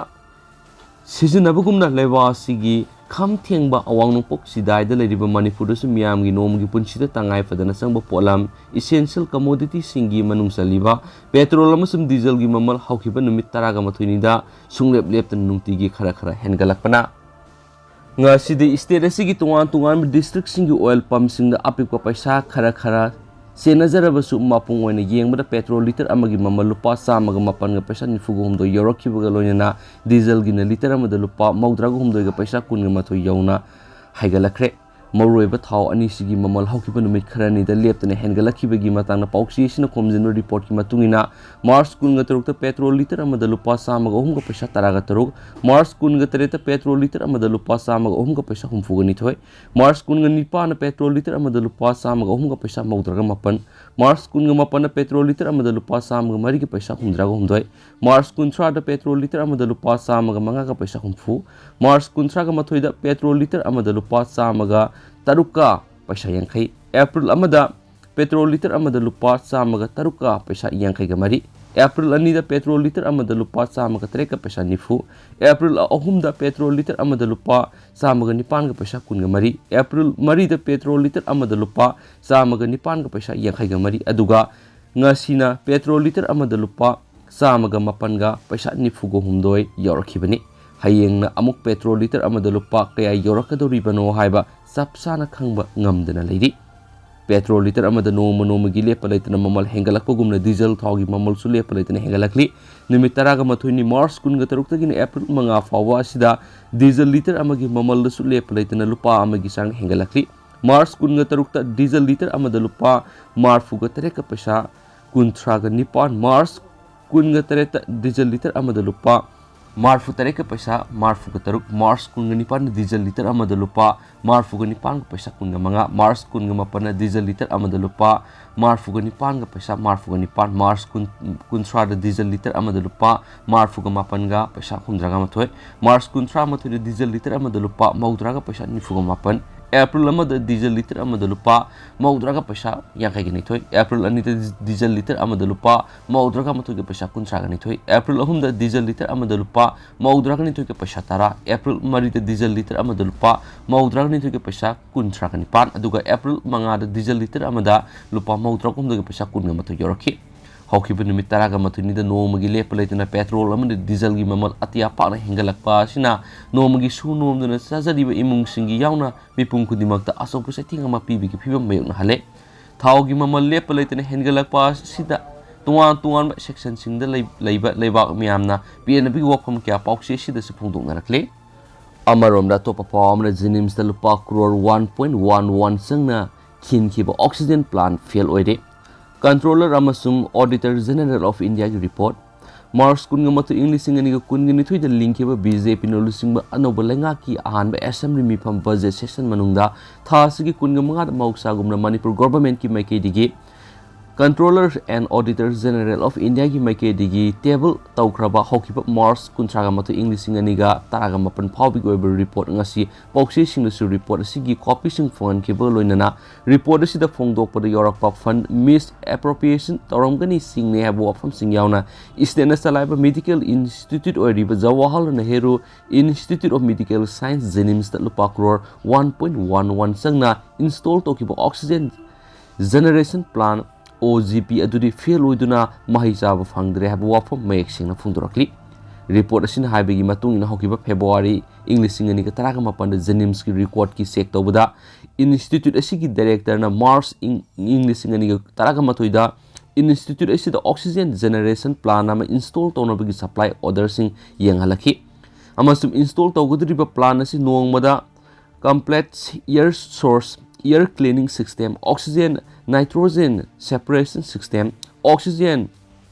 ꯁꯤꯖꯤꯟꯅꯕꯒꯨꯝꯅ ꯂꯩꯕꯥꯛ ꯑꯁꯤꯒꯤ ꯈꯝ ꯊꯦꯡꯕ ꯑꯋꯥꯡ ꯅꯣꯡꯄꯣꯛ ꯆꯤꯗꯥꯏꯗ ꯂꯩꯔꯤꯕ ꯃꯅꯤꯄꯨꯔꯗꯁꯨ ꯃꯤꯌꯥꯝꯒꯤ ꯅꯣꯡꯃꯒꯤ ꯄꯨꯟꯁꯤꯗ ꯇꯉꯥꯏ ꯐꯗꯅ ꯆꯪꯕ ꯄꯣꯠꯂꯝ, essential commodity ꯁꯤꯡꯒꯤ ꯃꯅꯨꯡ ꯆꯜꯂꯤꯕ ꯄꯦꯇ꯭ꯔꯣꯜ ꯑꯃꯁꯨꯡ ꯗꯤꯖꯜꯒꯤ ꯃꯃꯜ ꯍꯧꯈꯤꯕ ꯅꯨꯃꯤꯠ ꯇꯔꯥꯒ ꯃꯥꯊꯣꯏꯅꯤꯗ ꯁꯨꯡꯂꯦꯞ ꯂꯦꯞꯇꯅ ꯅꯨꯡꯇꯤꯒꯤ ꯈꯔ ꯈꯔ ꯍꯦꯟꯒꯠꯂꯛꯄꯅ ꯉꯁꯤꯗꯤ state ꯑꯁꯤꯒꯤ ꯇꯣꯉꯥꯟ ꯇꯣꯉꯥꯟꯕ district ꯁꯤꯡꯒꯤ oil pump ꯁꯤꯡꯗ ꯑꯄꯤꯛꯄ ꯄꯩꯁꯥ ꯈꯔ ꯈꯔ ꯆꯦꯟꯅꯖꯔꯕꯁꯨ, ꯃꯄꯨꯡ ꯑꯣꯏꯅ ꯌꯦꯡꯕꯗ ꯄꯦꯇ꯭ꯔꯣꯜ ꯂꯤꯇꯔ ꯑꯃꯒꯤ ꯃꯃꯜ ꯂꯨꯄꯥ ꯆꯥꯝꯃꯒ ꯃꯥꯄꯟꯒ ꯄꯩꯁꯥ ꯅꯤꯐꯨꯒ ꯍꯨꯝꯗꯣꯏ ꯌꯧꯔꯛꯈꯤꯕꯒ ꯂꯣꯏꯅꯅ ꯗꯤꯖꯜꯒꯤꯅ ꯂꯤꯇꯔ ꯑꯃꯗ ꯂꯨꯄꯥ ꯃꯧꯗ꯭ꯔꯥꯒ ꯍꯨꯝꯗꯣꯏꯒ ꯄꯩꯁꯥ ꯀꯨꯟꯒ ꯃꯥꯊꯣꯏ ꯌꯧꯅ ꯍꯥꯏꯒꯠꯂꯛꯈ꯭ꯔꯦ꯫ ꯃꯔꯨꯑꯣꯏꯕ ꯊꯥꯎ ꯑꯅꯤꯁꯤꯒꯤ ꯃꯃꯜ ꯍꯧꯈꯤꯕ ꯅꯨꯃꯤꯠ ꯈꯔꯅꯤꯗ ꯂꯦꯞꯇꯅ ꯍꯦꯟꯒꯠꯂꯛꯈꯤꯕꯒꯤ ꯃꯇꯥꯡꯗ ꯄꯥꯎꯆꯦꯁꯤꯅ ꯈꯣꯝꯖꯤꯟꯕ report ꯀꯤ ꯃꯇꯨꯡ ꯏꯟꯅ, March ꯀꯨꯟꯒ ꯇꯔꯨꯛꯇ ꯄꯦꯇ꯭ꯔꯣꯜ ꯂꯤꯇꯔ ꯑꯃꯗ ꯂꯨꯄꯥ ꯆꯥꯝꯃꯒ ꯑꯍꯨꯝꯒ ꯄꯩꯁꯥ ꯇꯔꯥꯒ ꯇꯔꯨꯛ, March ꯀꯨꯟꯒ ꯇꯔꯦꯠꯇ ꯄꯦꯇ꯭ꯔꯣꯜ ꯂꯤꯇꯔ ꯑꯃꯗ ꯂꯨꯄꯥ ꯆꯥꯝꯃꯒ ꯑꯍꯨꯝꯒ ꯄꯩꯁꯥ ꯍꯨꯝꯐꯨꯒ ꯅꯤꯊꯣꯏ, March ꯀꯨꯟꯒ ꯅꯤꯄꯥꯟꯅ ꯄꯦꯇ꯭ꯔꯣꯜ ꯂꯤꯇꯔ ꯑꯃꯗ ꯂꯨꯄꯥ ꯆꯥꯝꯃꯒ ꯑꯍꯨꯝꯒ ꯄꯩꯁꯥ ꯃꯧꯗ꯭ꯔꯥꯒ ꯃꯥꯄꯟ, March ꯀꯨꯟꯒ ꯃꯥꯄꯟꯅ ꯄꯦꯇ꯭ꯔꯣꯜ ꯂꯤꯇꯔ ꯑꯃꯗ ꯂꯨꯄꯥ ꯆꯥꯝꯃꯒ ꯃꯔꯤꯒ ꯄꯩꯁꯥ ꯍꯨꯝꯗ꯭ꯔꯥꯒ ꯍꯨꯝꯗꯣꯏ, March ꯀꯨꯟꯊ꯭ꯔꯥꯗ ꯄꯦꯇ꯭ꯔꯣꯜ ꯂꯤꯇꯔ ꯑꯃꯗ ꯂꯨꯄꯥ ꯆꯥꯝꯃꯒ ꯃꯉꯥꯒ ꯄꯩꯁꯥ ꯍꯨꯝꯐꯨ, March ꯀꯨꯟꯊ꯭ꯔꯥꯒ ꯃꯥꯊꯣꯏꯗ ꯄꯦꯇ꯭ꯔꯣꯜ ꯂꯤꯇꯔ ꯑꯃꯗ ꯂꯨꯄꯥ ꯆꯥꯝꯃꯒ ꯇꯔꯨꯛꯀ ꯄꯩꯁꯥ ꯌꯥꯡꯈꯩ, April ꯑꯃꯗ ꯄꯦꯇ꯭ꯔꯣꯜ ꯂꯤꯇꯔ ꯑꯃꯗ ꯂꯨꯄꯥ ꯆꯥꯝꯃꯒ ꯇꯔꯨꯛꯀ ꯄꯩꯁꯥ ꯌꯥꯡꯈꯩꯒ ꯃꯔꯤ, April ꯑꯅꯤꯗ ꯄꯦꯇ꯭ꯔꯣꯜ ꯂꯤꯇꯔ ꯑꯃꯗ ꯂꯨꯄꯥ ꯆꯥꯝꯃꯒ ꯇꯔꯦꯠꯀ ꯄꯩꯁꯥ ꯅꯤꯐꯨ, April ꯑꯍꯨꯝꯗ ꯄꯦꯇ꯭ꯔꯣꯜ ꯂꯤꯇꯔ ꯑꯃꯗ ꯂꯨꯄꯥ ꯆꯥꯝꯃꯒ ꯅꯤꯄꯥꯟꯒ ꯄꯩꯁꯥ ꯀꯨꯟꯒ ꯃꯔꯤ, April ꯃꯔꯤꯗ ꯄꯦꯇ꯭ꯔꯣꯜ ꯂꯤꯇꯔ ꯑꯃꯗ ꯂꯨꯄꯥ ꯆꯥꯝꯃꯒ ꯅꯤꯄꯥꯟꯒ ꯄꯩꯁꯥ ꯌꯥꯡꯈꯩꯒ ꯃꯔꯤ, ꯑꯗꯨꯒ ꯉꯁꯤꯅ ꯄꯦꯇ꯭ꯔꯣꯜ ꯂꯤꯇꯔ ꯑꯃꯗ ꯂꯨꯄꯥ ꯆꯥꯝꯃꯒ ꯃꯥꯄꯟꯒ ꯄꯩꯁꯥ ꯅꯤꯐꯨꯒ ꯍꯨꯝꯗꯣꯏ ꯌꯧꯔꯛꯈꯤꯕꯅꯤ꯫ ꯍꯌꯦꯡꯅ ꯑꯃꯨꯛ ꯄꯦꯇ꯭ꯔꯣꯜ ꯂꯤꯇꯔ ꯑꯃꯗ ꯂꯨꯄꯥ ꯀꯌꯥ ꯌꯧꯔꯛꯀꯗꯧꯔꯤꯕꯅꯣ ꯍꯥꯏꯕ ꯆꯞ ꯆꯥꯅ ꯈꯪꯕ ꯉꯝꯗꯅ ꯂꯩꯔꯤ꯫ ꯄꯦꯇ꯭ꯔꯣꯜ ꯂꯤꯇꯔ ꯑꯃꯗ ꯅꯣꯡꯃ ꯅꯣꯡꯃꯒꯤ ꯂꯦꯞꯄ ꯂꯩꯇꯅ ꯃꯃꯜ ꯍꯦꯟꯒꯠꯂꯛꯄꯒꯨꯝꯅ ꯗꯤꯖꯜ ꯊꯥꯎꯒꯤ ꯃꯃꯜꯁꯨ ꯂꯦꯞꯄ ꯂꯩꯇꯅ ꯍꯦꯟꯒꯠꯂꯛꯂꯤ꯫ ꯅꯨꯃꯤꯠ ꯇꯔꯥꯒ ꯃꯥꯊꯣꯏꯅꯤ, March ꯀꯨꯟꯒ ꯇꯔꯨꯛꯇꯒꯤꯅ April ꯃꯉꯥ ꯐꯥꯎꯕ ꯑꯁꯤꯗ ꯗꯤꯖꯜ ꯂꯤꯇꯔ ꯑꯃꯒꯤ ꯃꯃꯜꯗꯁꯨ ꯂꯦꯞꯄ ꯂꯩꯇꯅ ꯂꯨꯄꯥ ꯑꯃꯒꯤ ꯆꯥꯡ ꯍꯦꯟꯒꯠꯂꯛꯂꯤ꯫ March ꯀꯨꯟꯒ ꯇꯔꯨꯛꯇ ꯗꯤꯖꯜ ꯂꯤꯇꯔ ꯑꯃꯗ ꯂꯨꯄꯥ ꯃꯔꯤꯐꯨꯒ ꯇꯔꯦꯠꯀ ꯄꯩꯁꯥ ꯀꯨꯟꯊ꯭ꯔꯥꯒ ꯅꯤꯄꯥꯟ, March ꯀꯨꯟꯒ ꯇꯔꯦꯠꯇ ꯗꯤꯖꯜ ꯂꯤꯇꯔ ꯑꯃꯗ ꯂꯨꯄꯥ ꯃꯔꯐꯨ ꯇꯔꯦꯠꯀ ꯄꯩꯁꯥ ꯃꯔꯐꯨꯒ ꯇꯔꯨꯛ, ꯃꯥꯔꯁ ꯀꯨꯟꯒ ꯅꯤꯄꯥꯟꯗ ꯗꯤꯖꯜ ꯂꯤꯇꯔ ꯑꯃꯗ ꯂꯨꯄꯥ ꯃꯔꯐꯨꯒ ꯅꯤꯄꯥꯟꯒ ꯄꯩꯁꯥ ꯀꯨꯟꯒ ꯃꯉꯥ, ꯃꯥꯔꯁ ꯀꯨꯟꯒ ꯃꯥꯄꯟꯅ ꯗꯤꯖꯜ ꯂꯤꯇꯔ ꯑꯃꯗ ꯂꯨꯄꯥ ꯃꯔꯐꯨꯒ ꯅꯤꯄꯥꯟꯒ ꯄꯩꯁꯥ ꯃꯔꯐꯨꯒ ꯅꯤꯄꯥꯟ, ꯃꯥꯔꯁ ꯀꯨꯟ, ꯀꯨꯟꯊ꯭ꯔꯥꯗ ꯗꯤꯖꯜ ꯂꯤꯇꯔ ꯑꯃꯗ ꯂꯨꯄꯥ ꯃꯔꯐꯨꯒ ꯃꯥꯄꯟꯒ ꯄꯩꯁꯥ ꯍꯨꯝꯗ꯭ꯔꯥꯒ ꯃꯥꯊꯣꯏ, ꯃꯥꯔꯁ ꯀꯨꯟꯊ꯭ꯔꯥ ꯃꯥꯊꯣꯏꯗ ꯗꯤꯖꯜ ꯂꯤꯇꯔ ꯑꯃꯗ ꯂꯨꯄꯥ ꯃꯧꯗ꯭ꯔꯥꯒ ꯄꯩꯁꯥ ꯅꯤꯐꯨꯒ ꯃꯥꯄꯟ, ꯑꯦꯄ꯭ꯔꯤꯜ ꯑꯃꯗ ꯗꯤꯖꯜ ꯂꯤꯇꯔ ꯑꯃꯗ ꯂꯨꯄꯥ ꯃꯧꯗ꯭ꯔꯥꯒ ꯄꯩꯁꯥ ꯌꯥꯡꯈꯩꯒ ꯅꯤꯊꯣꯏ, ꯑꯦꯄ꯭ꯔꯤꯜ ꯑꯅꯤꯗ ꯗꯤꯖꯜ ꯂꯤꯇꯔ ꯑꯃꯗ ꯂꯨꯄꯥ ꯃꯧꯗ꯭ꯔꯥꯒ ꯃꯥꯊꯣꯏꯒ ꯄꯩꯁꯥ ꯀꯨꯟꯊ꯭ꯔꯥꯒ ꯅꯤꯊꯣꯏ, ꯑꯦꯄ꯭ꯔꯤꯜ ꯑꯍꯨꯝꯗ ꯗꯤꯖꯜ ꯂꯤꯇꯔ ꯑꯃꯗ ꯂꯨꯄꯥ ꯃꯧꯗ꯭ꯔꯥꯒ ꯅꯤꯊꯣꯏꯒ ꯄꯩꯁꯥ ꯇꯔꯥ, ꯑꯦꯄ꯭ꯔꯤꯜ ꯃꯔꯤꯗ ꯗꯤꯖꯜ ꯂꯤꯇꯔ ꯑꯃꯗ ꯂꯨꯄꯥ ꯃꯧꯗ꯭ꯔꯥꯒ ꯅꯤꯊꯣꯏꯒ ꯄꯩꯁꯥ ꯀꯨꯟꯊ꯭ꯔꯥꯒ ꯅꯤꯄꯥꯟ, ꯑꯗꯨꯒ ꯑꯦꯄ꯭ꯔꯤꯜ ꯃꯉꯥꯗ ꯗꯤꯖꯜ ꯂꯤꯇꯔ ꯑꯃꯗ ꯂꯨꯄꯥ ꯃꯧꯗ꯭ꯔꯥꯒ ꯍꯨꯝꯗꯣꯏꯒ ꯄꯩꯁꯥ ꯀꯨꯟꯒ ꯃꯥꯊꯣꯏ ꯌꯧꯔꯛꯈꯤ꯫ ꯍꯧꯈꯤꯕ ꯅꯨꯃꯤꯠ ꯇꯔꯥꯒ ꯃꯥꯊꯣꯏꯅꯤꯗ ꯅꯣꯡꯃꯒꯤ ꯂꯦꯞꯄ ꯂꯩꯇꯅ ꯄꯦꯇ꯭ꯔꯣꯜ ꯑꯃꯗꯤ ꯗꯤꯖꯜꯒꯤ ꯃꯃꯜ ꯑꯇꯤꯌꯥ ꯄꯥꯛꯅ ꯍꯦꯟꯒꯠꯂꯛꯄ ꯑꯁꯤꯅ ꯅꯣꯡꯃꯒꯤ ꯁꯨ ꯅꯣꯝꯗꯨꯅ ꯆꯥꯖꯔꯤꯕ ꯏꯃꯨꯡꯁꯤꯡꯒꯤ ꯌꯥꯎꯅ ꯃꯤꯄꯨꯝ ꯈꯨꯗꯤꯡꯃꯛꯇ ꯑꯆꯧꯕ ꯆꯩꯊꯦꯡ ꯑꯃ ꯄꯤꯕꯒꯤ ꯐꯤꯕꯝ ꯃꯥꯌꯣꯛꯅꯍꯜꯂꯦ꯫ ꯊꯥꯎꯒꯤ ꯃꯃꯜ ꯂꯦꯞꯄ ꯂꯩꯇꯅ ꯍꯦꯟꯒꯠꯂꯛꯄ ꯑꯁꯤꯗ ꯇꯣꯉꯥꯟ ꯇꯣꯉꯥꯟꯕ ꯁꯦꯛꯁꯟꯁꯤꯡꯗ ꯂꯩ-, ꯂꯩꯕ ꯂꯩꯕꯥꯛ ꯃꯤꯌꯥꯝꯅ ꯄꯦꯟꯅꯕꯒꯤ ꯋꯥꯐꯝ ꯀꯌꯥ ꯄꯥꯎꯆꯦ ꯑꯁꯤꯗꯁꯨ ꯐꯣꯡꯗꯣꯛꯅꯔꯛꯂꯤ꯫ ꯑꯃꯔꯣꯝꯗ ꯑꯇꯣꯞꯄ ꯄꯥꯎ ꯑꯃꯅ ꯖꯦꯅꯤꯝꯁꯇ ꯂꯨꯄꯥ crore one point one one ꯆꯪꯅ ꯈꯤꯟꯈꯤꯕ ꯑꯣꯛꯁꯤꯖꯦꯟ ꯄ꯭ꯂꯥꯟ ꯐꯦꯜ ꯑꯣꯏꯔꯦ꯫ ꯀꯟꯇ꯭ꯔꯣꯂꯔ ꯑꯃꯁꯨꯡ ꯑꯣꯗꯤꯇꯔ ꯖꯦꯅꯔꯦꯜ ꯑꯣꯐ ꯏꯟꯗꯤꯌꯥꯒꯤ ꯔꯤꯄꯣꯔꯠ꯫ ꯃꯥꯔꯆ ꯀꯨꯟꯒ ꯃꯥꯊꯣꯏ, ꯏꯪ ꯂꯤꯁꯤꯡ ꯑꯅꯤꯒ ꯀꯨꯟꯒ ꯅꯤꯊꯣꯏꯗ ꯂꯤꯡꯈꯤꯕ ꯕꯤ ꯖꯦ ꯄꯤꯅ ꯂꯨꯆꯤꯡꯕ ꯑꯅꯧꯕ ꯂꯩꯉꯥꯛꯀꯤ ꯑꯍꯥꯟꯕ ꯑꯦꯁꯦꯝꯕ꯭ꯂꯤ ꯃꯤꯐꯝ ꯕꯖꯦꯠ ꯁꯦꯁꯟ ꯃꯅꯨꯡꯗ ꯊꯥ ꯑꯁꯤꯒꯤ ꯀꯨꯟꯒ ꯃꯉꯥꯗ ꯃꯍꯧꯁꯥꯒꯨꯝꯅ ꯃꯅꯤꯄꯨꯔ ꯒꯣꯚꯔꯟꯃꯦꯟꯠꯀꯤ ꯃꯥꯏꯀꯩꯗꯒꯤ controller and auditor general of ꯏꯟꯗꯤꯌꯥꯒꯤ ꯃꯥꯏꯀꯩꯗꯒꯤ ꯇꯦꯕꯜ ꯇꯧꯈ꯭ꯔꯕ ꯍꯧꯈꯤꯕ ꯃꯥꯔꯆ ꯀꯨꯟꯊ꯭ꯔꯥꯒ ꯃꯥꯊꯣꯏ, ꯏꯪ ꯂꯤꯁꯤꯡ ꯑꯅꯤꯒ ꯇꯔꯥꯒ ꯃꯥꯄꯟ ꯐꯥꯎꯕꯒꯤ ꯑꯣꯏꯕ ꯔꯤꯄꯣꯔꯠ ꯉꯁꯤ ꯄꯥꯎꯆꯦꯁꯤꯡꯗꯁꯨ ꯔꯤꯄꯣꯔꯠ ꯑꯁꯤꯒꯤ ꯀꯣꯄꯤꯁꯤꯡ ꯐꯪꯍꯟꯈꯤꯕꯒ ꯂꯣꯏꯅꯅ ꯔꯤꯄꯣꯔꯠ ꯑꯁꯤꯗ ꯐꯣꯡꯗꯣꯛꯄꯗ ꯌꯥꯎꯔꯛꯄ ꯐꯟꯗ ꯃꯤꯁ ꯑꯦꯄ꯭ꯔꯣꯄ꯭ꯔꯤꯌꯦꯁꯟ ꯇꯧꯔꯝꯒꯅꯤ ꯁꯤꯡꯅꯩ ꯍꯥꯏꯕ ꯋꯥꯐꯝꯁꯤꯡ ꯌꯥꯎꯅ ꯏꯁꯇꯦꯠꯅ ꯆꯂꯥꯏꯕ ꯃꯦꯗꯤꯀꯦꯜ ꯏꯟꯁꯇꯤꯇ꯭ꯌꯨꯠ ꯑꯣꯏꯔꯤꯕ Jawaharlal Nehru institute of medical science ꯖꯦꯅꯤꯝꯁꯇ ꯂꯨꯄꯥ crore one point one one ꯆꯪꯅ ꯏꯟꯁꯇꯣꯜ ꯇꯧꯈꯤꯕ oxygen generation plant, O G P, ꯑꯗꯨꯗꯤ ꯐꯦꯜ ꯑꯣꯏꯗꯨꯅ ꯃꯍꯩ ꯆꯥꯕ ꯐꯪꯗ꯭ꯔꯦ ꯍꯥꯏꯕ ꯋꯥꯐꯝ ꯃꯌꯦꯛ ꯁꯦꯡꯅ ꯐꯣꯡꯗꯣꯔꯛꯂꯤ꯫ ꯔꯤꯄꯣꯔꯠ ꯑꯁꯤꯅ ꯍꯥꯏꯕꯒꯤ ꯃꯇꯨꯡ ꯏꯟꯅ ꯍꯧꯈꯤꯕ ꯐꯦꯕ꯭ꯔꯨꯋꯥꯔꯤ ꯏꯪ ꯂꯤꯁꯤꯡ ꯑꯅꯤꯒ ꯇꯔꯥꯒ ꯃꯥꯄꯟꯗ ꯖꯦꯅꯤꯝꯁꯀꯤ ꯔꯦꯀꯣꯔꯗꯀꯤ ꯆꯦꯛ ꯇꯧꯕꯗ ꯏꯟꯁꯇꯤꯇ꯭ꯌꯨꯠ ꯑꯁꯤꯒꯤ ꯗꯥꯏꯔꯦꯛꯇꯔꯅ ꯃꯥꯔꯆ ꯏꯪ, ꯏꯪ ꯂꯤꯁꯤꯡ ꯑꯅꯤꯒ ꯇꯔꯥꯒ ꯃꯥꯊꯣꯏꯗ ꯏꯟꯁꯇꯤꯇ꯭ꯌꯨꯠ ꯑꯁꯤꯗ ꯑꯣꯛꯁꯤꯖꯦꯟ ꯖꯦꯅꯔꯦꯁꯟ ꯄ꯭ꯂꯥꯟ ꯑꯃ ꯏꯟꯁꯇꯣꯜ ꯇꯧꯅꯕꯒꯤ ꯁꯄ꯭ꯂꯥꯏ ꯑꯣꯔꯗꯔꯁꯤꯡ ꯌꯦꯡꯍꯜꯂꯛꯈꯤ ꯑꯃꯁꯨꯡ ꯏꯟꯁꯇꯣꯜ ꯇꯧꯒꯗꯧꯔꯤꯕ ꯄ꯭ꯂꯥꯟ ꯑꯁꯤ ꯅꯣꯡꯃꯗ complex air source, air cleaning system, oxygen nitrogen separation system, oxygen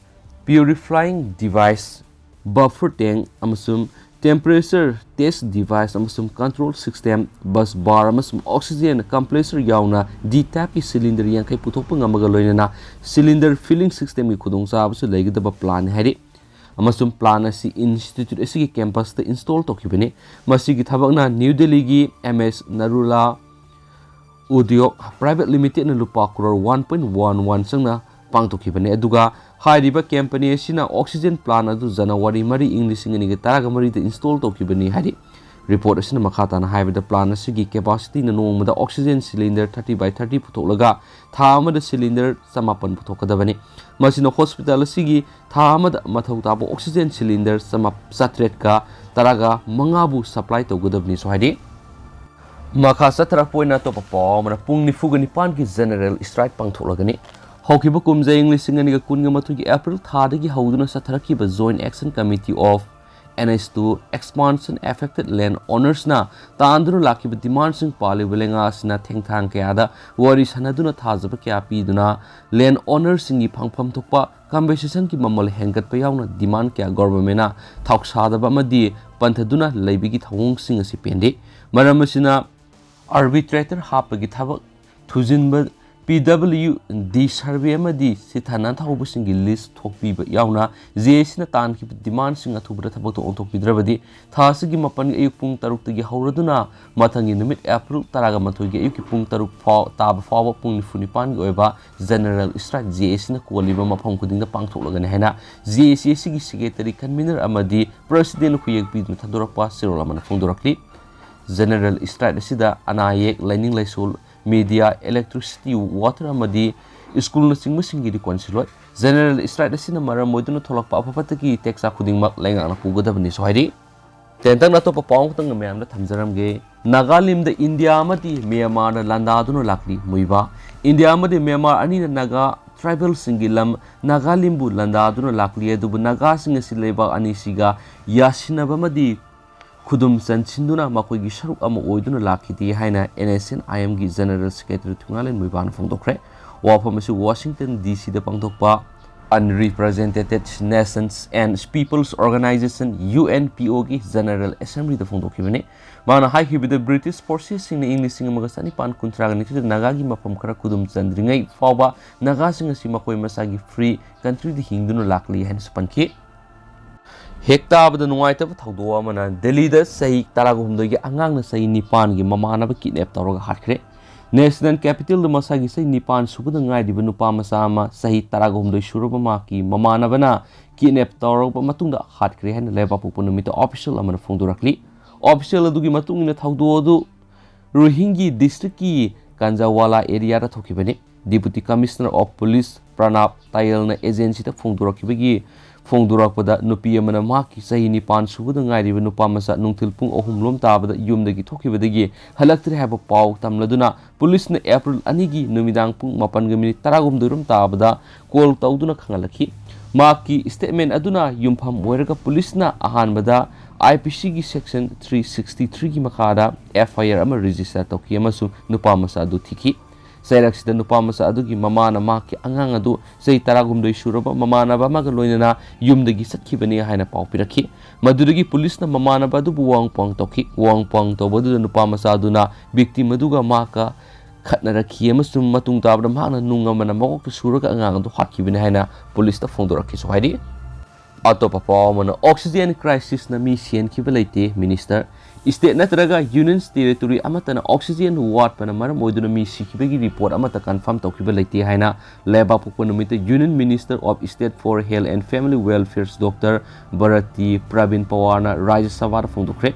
purifying device, buffer tank ꯑꯃꯁꯨꯡ temperature test device ꯑꯃꯁꯨꯡ control system, bus bar ꯑꯃꯁꯨꯡ oxygen compressor ꯌꯥꯎꯅ D type ꯀꯤ cylinder ꯌꯥꯡꯈꯩ ꯄꯨꯊꯣꯛꯄ ꯉꯝꯕꯒ ꯂꯣꯏꯅꯅ cylinder filling system ꯒꯤ ꯈꯨꯗꯣꯡꯆꯥꯕꯁꯨ ꯂꯩꯒꯗꯕ plan ꯅꯤ ꯍꯥꯏꯔꯤ꯫ ꯑꯃꯁꯨꯡ plan ꯑꯁꯤ institute ꯑꯁꯤꯒꯤ campus ꯇ install ꯇꯧꯈꯤꯕꯅꯤ꯫ ꯃꯁꯤꯒꯤ ꯊꯕꯛꯅ New Delhi ꯒꯤ M S Narula Udyog Private Limited ꯅ ꯂꯨꯄꯥ crore one point one one ꯆꯪꯅ ꯄꯥꯡꯊꯣꯛꯈꯤꯕꯅꯤ꯫ ꯑꯗꯨꯒ ꯍꯥꯏꯔꯤꯕ company ꯑꯁꯤꯅ oxygen plan ꯑꯗꯨ January ꯃꯔꯤ, ꯏꯪ ꯂꯤꯁꯤꯡ ꯑꯅꯤꯒ ꯇꯔꯥꯃꯔꯤꯗ install ꯇꯧꯈꯤꯕꯅꯤ ꯍꯥꯏꯔꯤ꯫ Report ꯑꯁꯤꯅ ꯃꯈꯥ ꯇꯥꯅ ꯍꯥꯏꯕꯗ, plan ꯑꯁꯤꯒꯤ capacity ꯅ ꯅꯣꯡꯃꯗ oxygen cylinder thirty by thirty ꯄꯨꯊꯣꯛꯂꯒ ꯊꯥ ꯑꯃꯗ cylinder ꯆꯃꯥꯄꯟ ꯄꯨꯊꯣꯛꯀꯗꯕꯅꯤ꯫ ꯃꯁꯤꯅ hospital ꯑꯁꯤꯒꯤ ꯊꯥ ꯑꯃꯗ ꯃꯊꯧ ꯇꯥꯕ oxygen cylinder ꯆꯃꯥ-, ꯆꯥꯇ꯭ꯔꯦꯠꯀ ꯇꯔꯥꯒ ꯃꯉꯥꯕꯨ supply ꯇꯧꯒꯗꯕꯅꯤꯁꯨ ꯍꯥꯏꯔꯤ꯫ ꯃꯈꯥ ꯆꯠꯊꯔꯛꯄ ꯑꯣꯏꯅ ꯑꯇꯣꯞꯄ ꯄꯥꯎ ꯑꯃꯅ, ꯄꯨꯡ ꯅꯤꯐꯨꯒ ꯅꯤꯄꯥꯟꯒꯤ general strike ꯄꯥꯡꯊꯣꯛꯂꯒꯅꯤ꯫ ꯍꯧꯈꯤꯕ ꯀꯨꯝꯖꯥ ꯏꯪ ꯂꯤꯁꯤꯡ ꯑꯅꯤꯒ ꯀꯨꯟꯒ ꯃꯥꯊꯣꯏꯒꯤ April ꯊꯥꯗꯒꯤ ꯍꯧꯗꯨꯅ ꯆꯠꯊꯔꯛꯈꯤꯕ Joint Action Committee of N H two Expansion Affected Land Owners ꯅ ꯇꯥꯟꯗꯨꯅ ꯂꯥꯛꯈꯤꯕ demand ꯁꯤꯡ ꯄꯥꯜꯂꯤꯕ ꯂꯩꯉꯥꯛ ꯑꯁꯤꯅ ꯊꯦꯡꯊꯥꯡ ꯀꯌꯥꯗ ꯋꯥꯔꯤ ꯁꯥꯟꯅꯗꯨꯅ ꯊꯥꯖꯕ ꯀꯌꯥ ꯄꯤꯗꯨꯅ land owner ꯁꯤꯡꯒꯤ ꯐꯪꯐꯝ ꯊꯣꯛꯄ compensation ꯒꯤ ꯃꯃꯜ ꯍꯦꯟꯒꯠꯄ ꯌꯥꯎꯅ demand ꯀꯌꯥ government ꯅ ꯊꯧꯁꯥꯗꯕ ꯑꯃꯗꯤ ꯄꯟꯊꯗꯨꯅ ꯂꯩꯕꯒꯤ ꯊꯧꯑꯣꯡꯁꯤꯡ ꯑꯁꯤ ꯄꯦꯟꯗꯦ꯫ ꯃꯔꯝ ꯑꯁꯤꯅ arbitrator ꯍꯥꯞꯄꯒꯤ ꯊꯕꯛ ꯊꯨꯖꯤꯟꯕ, P W D survey ꯑꯃꯗꯤ ꯁꯤꯊꯥꯅ ꯊꯧꯕꯁꯤꯡꯒꯤ list ꯊꯣꯛꯄꯤꯕ ꯌꯥꯎꯅ J A C ꯅ ꯇꯥꯟꯈꯤꯕ demand ꯁꯤꯡ ꯑꯊꯨꯕꯗ ꯊꯕꯛꯇ ꯑꯣꯟꯊꯣꯛꯄꯤꯗ꯭ꯔꯕꯗꯤ ꯊꯥ ꯑꯁꯤꯒꯤ ꯃꯥꯄꯟꯒꯤ ꯑꯌꯨꯛ ꯄꯨꯡ ꯇꯔꯨꯛꯇꯒꯤ ꯍꯧꯔꯗꯨꯅ ꯃꯊꯪꯒꯤ ꯅꯨꯃꯤꯠ April ꯇꯔꯥꯒ ꯃꯥꯊꯣꯏꯒꯤ ꯑꯌꯨꯛꯀꯤ ꯄꯨꯡ ꯇꯔꯨꯛ ꯐꯥꯎ, ꯇꯥꯕ ꯐꯥꯎꯕ ꯄꯨꯡ ꯅꯤꯐꯨ ꯅꯤꯄꯥꯟꯒꯤ ꯑꯣꯏꯕ general strike J A C ꯅ ꯀꯣꯜꯂꯤꯕ ꯃꯐꯝ ꯈꯨꯗꯤꯡꯗ ꯄꯥꯡꯊꯣꯛꯂꯒꯅꯤ ꯍꯥꯏꯅ J A C ꯑꯁꯤꯒꯤ secretary, convener ꯑꯃꯗꯤ president ꯅ ꯈꯨꯌꯦꯛ ꯄꯤꯗꯨꯅ ꯊꯥꯗꯣꯔꯛꯄ ꯆꯦꯔꯣꯜ ꯑꯃꯅ ꯐꯣꯡꯗꯣꯔꯛꯂꯤ꯫ General strike ꯑꯁꯤꯗ ꯑꯅꯥ ꯑꯌꯦꯛ, ꯂꯥꯏꯅꯤꯡ ꯂꯥꯏꯁꯣꯜ, media, electricity, water ꯑꯃꯗꯤ school ꯅꯆꯤꯡꯕꯁꯤꯡꯒꯤꯗꯤ ꯀꯣꯟꯁꯤꯜꯂꯣꯏ꯫ General strike ꯑꯁꯤꯅ ꯃꯔꯝ ꯑꯣꯏꯗꯨꯅ ꯊꯣꯛꯂꯛꯄ ꯑꯐ ꯐꯠꯇꯒꯤ ꯇꯦꯛꯆꯥ ꯈꯨꯗꯤꯡꯃꯛ ꯂꯩꯉꯥꯛꯅ ꯄꯨꯒꯗꯕꯅꯤꯁꯨ ꯍꯥꯏꯔꯤ꯫ ꯇꯦꯟꯇꯛꯅ ꯑꯇꯣꯞꯄ ꯄꯥꯎ ꯑꯃꯈꯛꯇꯪ ꯃꯌꯥꯝꯗ ꯊꯝꯖꯔꯝꯒꯦ꯫ ꯅꯥꯒꯥꯂꯦꯟꯗ ꯏꯟꯗꯤꯌꯥ ꯑꯃꯗꯤ ꯃ꯭ꯌꯥꯟꯃꯥꯔꯅ ꯂꯥꯟꯗꯥꯗꯨꯅ ꯂꯥꯛꯂꯤ꯫ ꯃꯨꯏꯕꯥ, ꯏꯟꯗꯤꯌꯥ ꯑꯃꯗꯤ ꯃ꯭ꯌꯥꯟꯃꯥꯔ ꯑꯅꯤꯅ ꯅꯥꯒꯥ tribal ꯁꯤꯡꯒꯤ ꯂꯝ ꯅꯥꯒꯥꯂꯦꯟꯕꯨ ꯂꯥꯟꯗꯥꯗꯨꯅ ꯂꯥꯛꯂꯤ, ꯑꯗꯨꯕꯨ ꯅꯥꯒꯥꯁꯤꯡ ꯑꯁꯤ ꯂꯩꯕꯥꯛ ꯑꯅꯤꯁꯤꯒ ꯌꯥꯁꯤꯟꯅꯕ ꯑꯃꯗꯤ ꯈꯨꯗꯨꯝ ꯆꯟꯁꯤꯟꯗꯨꯅ ꯃꯈꯣꯏꯒꯤ ꯁꯔꯨꯛ ꯑꯃ ꯑꯣꯏꯗꯨꯅ ꯂꯥꯛꯈꯤꯗꯦ ꯍꯥꯏꯅ N S C N I M ꯒꯤ General Secretary ꯊꯨꯉꯥꯂꯦꯟ ꯃꯨꯏꯕꯥꯅ ꯐꯣꯡꯗꯣꯛꯈ꯭ꯔꯦ꯫ ꯋꯥꯐꯝ ꯑꯁꯤ Washington D C ꯗ ꯄꯥꯡꯊꯣꯛꯄ Unrepresented Nations and Peoples Organization, U N P O ꯒꯤ General Assembly ꯗ ꯐꯣꯡꯗꯣꯛꯈꯤꯕꯅꯤ꯫ ꯃꯥꯅ ꯍꯥꯏꯈꯤꯕꯗ, British forces ꯁꯤꯡꯅ ꯏꯪ ꯂꯤꯁꯤꯡ ꯑꯃꯒ ꯆꯅꯤꯄꯥꯟ ꯀꯨꯟꯊ꯭ꯔꯥꯒ ꯅꯤꯊꯣꯏꯗ ꯅꯥꯒꯥꯒꯤ ꯃꯐꯝ ꯈꯔ ꯈꯨꯗꯨꯝ ꯆꯟꯗ꯭ꯔꯤꯉꯩ ꯐꯥꯎꯕ ꯅꯥꯒꯥꯁꯤꯡ ꯑꯁꯤ ꯃꯈꯣꯏ ꯃꯁꯥꯒꯤ free country ꯗ ꯍꯤꯡꯗꯨꯅ ꯂꯥꯛꯂꯤ ꯍꯥꯏꯅꯁꯨ ꯄꯟꯈꯤ꯫ ꯍꯦꯛ ꯇꯥꯕꯗ ꯅꯨꯡꯉꯥꯏꯇꯕ ꯊꯧꯗꯣꯛ ꯑꯃꯅ ꯗꯦꯜꯂꯤꯗ ꯆꯍꯤ ꯇꯔꯥꯍꯨꯝꯗꯣꯏꯒꯤ ꯑꯉꯥꯡꯅ ꯆꯍꯤ ꯅꯤꯄꯥꯟꯒꯤ ꯃꯃꯥꯟꯅꯕ kidnap ꯇꯧꯔꯒ ꯍꯥꯠꯈ꯭ꯔꯦ꯫ National capital ꯗ ꯃꯁꯥꯒꯤ ꯆꯍꯤ ꯅꯤꯄꯥꯟ ꯁꯨꯕꯗ ꯉꯥꯏꯔꯤꯕ ꯅꯨꯄꯥ ꯃꯆꯥ ꯑꯃ ꯆꯍꯤ ꯇꯔꯥꯍꯨꯝꯗꯣꯏ ꯁꯨꯔꯕ ꯃꯍꯥꯛꯀꯤ ꯃꯃꯥꯟꯅꯕꯅ kidnap ꯇꯧꯔꯕ ꯃꯇꯨꯡꯗ ꯍꯥꯠꯈ꯭ꯔꯦ ꯍꯥꯏꯅ ꯂꯩꯕꯥꯛꯄꯣꯛꯄ ꯅꯨꯃꯤꯠꯇ official ꯑꯃꯅ ꯐꯣꯡꯗꯣꯔꯛꯂꯤ꯫ Official ꯑꯗꯨꯒꯤ ꯃꯇꯨꯡ ꯏꯟꯅ ꯊꯧꯗꯣꯛ ꯑꯗꯨ ꯔꯣꯍꯤꯡꯒꯤ district ꯀꯤ ꯀꯥꯟꯖꯥꯋꯥꯂꯥ area the ꯊꯣꯛꯈꯤꯕꯅꯤ꯫ Deputy Commissioner of Police ꯄ꯭ꯔꯅꯥꯕ ꯇꯥꯌꯦꯜꯅ agency ꯗ ꯐꯣꯡꯗꯣꯔꯛꯈꯤꯕꯒꯤ ꯐꯣꯡꯗꯣꯔꯛꯄꯗ, ꯅꯨꯄꯤ ꯑꯃꯅ ꯃꯍꯥꯛꯀꯤ ꯆꯍꯤ ꯅꯤꯄꯥꯟ ꯁꯨꯕꯗ ꯉꯥꯏꯔꯤꯕ ꯅꯨꯄꯥ ꯃꯆꯥ ꯅꯨꯡꯊꯤꯜ ꯄꯨꯡ ꯑꯍꯨꯝ ꯂꯣꯝ ꯇꯥꯕꯗ ꯌꯨꯝꯗꯒꯤ ꯊꯣꯛꯈꯤꯕꯗꯒꯤ ꯍꯜꯂꯛꯇ꯭ꯔꯦ ꯍꯥꯏꯕ ꯄꯥꯎ ꯇꯝꯂꯗꯨꯅ police ꯅ April ꯑꯅꯤꯒꯤ ꯅꯨꯃꯤꯗꯥꯡ ꯄꯨꯡ ꯃꯥꯄꯟꯒ minute ꯇꯔꯥꯍꯨꯝꯗꯣꯏ ꯔꯣꯝ ꯇꯥꯕꯗ call ꯇꯧꯗꯨꯅ ꯈꯪꯍꯜꯂꯛꯈꯤ꯫ ꯃꯍꯥꯛꯀꯤ statement ꯑꯗꯨꯅ ꯌꯨꯝꯐꯝ ꯑꯣꯏꯔꯒ police ꯅ ꯑꯍꯥꯟꯕꯗ I P C ꯒꯤ section three sixty three ꯒꯤ ꯃꯈꯥꯗ F I R ꯑꯃ register ꯇꯧꯈꯤ ꯑꯃꯁꯨꯡ ꯅꯨꯄꯥ ꯃꯆꯥ ꯑꯗꯨ ꯊꯤꯈꯤ꯫ ꯆꯩꯔꯛꯁꯤꯗ ꯅꯨꯄꯥ ꯃꯆꯥ ꯑꯗꯨꯒꯤ ꯃꯃꯥꯅ ꯃꯍꯥꯛꯀꯤ ꯑꯉꯥꯡ ꯑꯗꯨ ꯆꯍꯤ ꯇꯔꯥꯍꯨꯝꯗꯣꯏ ꯁꯨꯔꯕ ꯃꯃꯥꯟꯅꯕ ꯑꯃꯒ ꯂꯣꯏꯅꯅ ꯌꯨꯝꯗꯒꯤ ꯆꯠꯈꯤꯕꯅꯤ ꯍꯥꯏꯅ ꯄꯥꯎ ꯄꯤꯔꯛꯈꯤ꯫ ꯃꯗꯨꯗꯒꯤ police ꯅ ꯃꯃꯥꯟꯅꯕ ꯑꯗꯨꯕꯨ ꯋꯥꯍꯪ ꯄꯥꯎꯍꯪ ꯇꯧꯈꯤ꯫ ꯋꯥꯍꯪ ꯄꯥꯎꯍꯪ ꯇꯧꯕ ꯑꯗꯨꯗ ꯅꯨꯄꯥ ꯃꯆꯥ ꯑꯗꯨꯅ victim ꯑꯗꯨꯒ ꯃꯍꯥꯛꯀ ꯈꯠꯅꯔꯛꯈꯤ ꯑꯃꯁꯨꯡ ꯃꯇꯨꯡ ꯇꯥꯕꯗ ꯃꯍꯥꯛꯅ ꯅꯨꯡ ꯑꯃꯅ ꯃꯀꯣꯛꯇ ꯁꯨꯔꯒ ꯑꯉꯥꯡ ꯑꯗꯨ ꯍꯥꯠꯈꯤꯕꯅꯤ ꯍꯥꯏꯅ police ꯇ ꯐꯣꯡꯗꯣꯔꯛꯈꯤꯁꯨ ꯍꯥꯏꯔꯤ꯫ ꯑꯇꯣꯞꯄ ꯄꯥꯎ ꯑꯃꯅ, oxygen crisis ꯅ ꯃꯤ ꯁꯤꯍꯟꯈꯤꯕ ꯂꯩꯇꯦ, Minister꯫ State ꯅꯠꯇ꯭ꯔꯒ Union Territory ꯑꯃꯠꯇꯅ oxygen ꯋꯥꯠꯄꯅ ꯃꯔꯝ ꯑꯣꯏꯗꯨꯅ ꯃꯤ ꯁꯤꯈꯤꯕꯒꯤ report ꯑꯃꯠꯇ confirm ꯇꯧꯈꯤꯕ ꯂꯩꯇꯦ ꯍꯥꯏꯅ ꯂꯩꯕꯥꯛꯄꯣꯛꯄ ꯅꯨꯃꯤꯠꯇ Union Minister of State for Health and Family Welfare Doctor Bharti Praveen ꯄꯋꯥꯔꯅ ꯔꯥꯖ꯭ꯌ ꯁꯚꯥꯗ ꯐꯣꯡꯗꯣꯛꯈ꯭ꯔꯦ꯫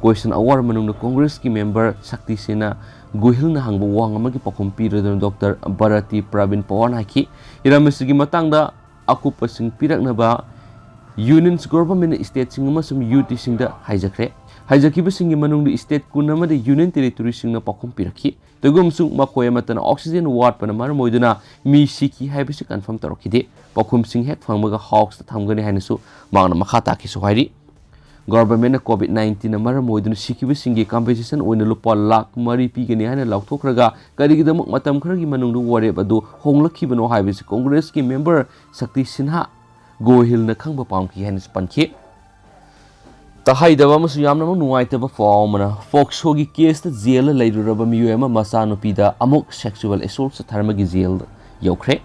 Question hour ꯃꯅꯨꯡꯗ Congress ꯀꯤ member ꯁꯛꯇꯤ ꯁꯦꯅꯥ ꯒꯣꯍꯤꯜꯅ ꯍꯪꯕ ꯋꯥꯍꯪ ꯑꯃꯒꯤ ꯄꯥꯎꯈꯨꯝ ꯄꯤꯔꯗꯨꯅ Doctor ꯚꯥꯔꯇꯤ ꯄ꯭ꯔꯕꯤꯟ ꯄꯋꯥꯔꯅ ꯍꯥꯏꯈꯤ, ꯏꯔꯝ ꯑꯁꯤꯒꯤ ꯃꯇꯥꯡꯗ ꯑꯀꯨꯞꯄꯁꯤꯡ ꯄꯤꯔꯛꯅꯕ Union Government ꯅ state ꯁꯤꯡ ꯑꯃꯁꯨꯡ U T ꯁꯤꯡꯗ ꯍꯥꯏꯖꯈ꯭ꯔꯦ꯫ ꯍꯥꯏꯖꯈꯤꯕꯁꯤꯡꯒꯤ ꯃꯅꯨꯡꯗ state ꯀꯨꯟ ꯑꯃꯗꯤ Union Territory ꯁꯤꯡꯅ ꯄꯥꯎꯈꯨꯝ ꯄꯤꯔꯛꯈꯤ꯫ ꯇꯧꯏꯒꯨꯝꯁꯨꯡ ꯃꯈꯣꯏ ꯑꯃꯠꯇꯅ oxygen ꯋꯥꯠꯄꯅ ꯃꯔꯝ ꯑꯣꯏꯗꯨꯅ ꯃꯤ ꯁꯤꯈꯤ ꯍꯥꯏꯕꯁꯤ confirm ꯇꯧꯔꯛꯈꯤꯗꯦ꯫ ꯄꯥꯎꯈꯨꯝꯁꯤꯡ ꯍꯦꯛ ꯐꯪꯕꯒ House ꯇ ꯊꯝꯒꯅꯤ ꯍꯥꯏꯅꯁꯨ ꯃꯍꯥꯛꯅ ꯃꯈꯥ ꯇꯥꯈꯤꯁꯨ ꯍꯥꯏꯔꯤ꯫ ꯒꯚꯔꯟꯃꯦꯟꯠꯅ ꯀꯣꯚꯤꯗ ꯅꯥꯏꯟꯇꯤꯟꯅ ꯃꯔꯝ ꯑꯣꯏꯗꯨꯅ ꯁꯤꯈꯤꯕꯁꯤꯡꯒꯤ ꯀꯝꯄꯦꯟꯁꯦꯁꯟ ꯑꯣꯏꯅ ꯂꯨꯄꯥ ꯂꯥꯈ ꯃꯔꯤ ꯄꯤꯒꯅꯤ ꯍꯥꯏꯅ ꯂꯥꯎꯊꯣꯛꯈ꯭ꯔꯒ, ꯀꯔꯤꯒꯤꯗꯃꯛ ꯃꯇꯝ ꯈꯔꯒꯤ ꯃꯅꯨꯡꯗ ꯋꯥꯔꯦꯞ ꯑꯗꯨ ꯍꯣꯡꯂꯛꯈꯤꯕꯅꯣ ꯍꯥꯏꯕꯁꯤ ꯀꯣꯡꯒ꯭ꯔꯦꯁꯀꯤ ꯃꯦꯝꯕꯔ ꯁꯛꯇꯤ ꯁꯤꯟꯍꯥ ꯒꯣꯍꯤꯜꯅ ꯈꯪꯕ ꯄꯥꯝꯈꯤ ꯍꯥꯏꯅꯁꯨ ꯄꯟꯈꯤ꯫ ꯇꯍꯩꯗꯕ ꯑꯃꯁꯨꯡ ꯌꯥꯝꯅꯃꯛ ꯅꯨꯡꯉꯥꯏꯇꯕ ꯄꯥꯎ ꯑꯃꯅ, ꯐꯣꯛꯁꯣꯒꯤ ꯀꯦꯁꯇ ꯖꯦꯜꯗ ꯂꯩꯔꯨꯔꯕ ꯃꯤꯑꯣꯏ ꯑꯃ ꯃꯆꯥꯅꯨꯄꯤꯗ ꯑꯃꯨꯛ ꯁꯦꯛꯁꯨꯋꯦꯜ ꯑꯦꯁꯣꯜꯠ ꯆꯠꯊꯔꯝꯕꯒꯤ ꯖꯦꯜꯗ ꯌꯧꯈ꯭ꯔꯦ꯫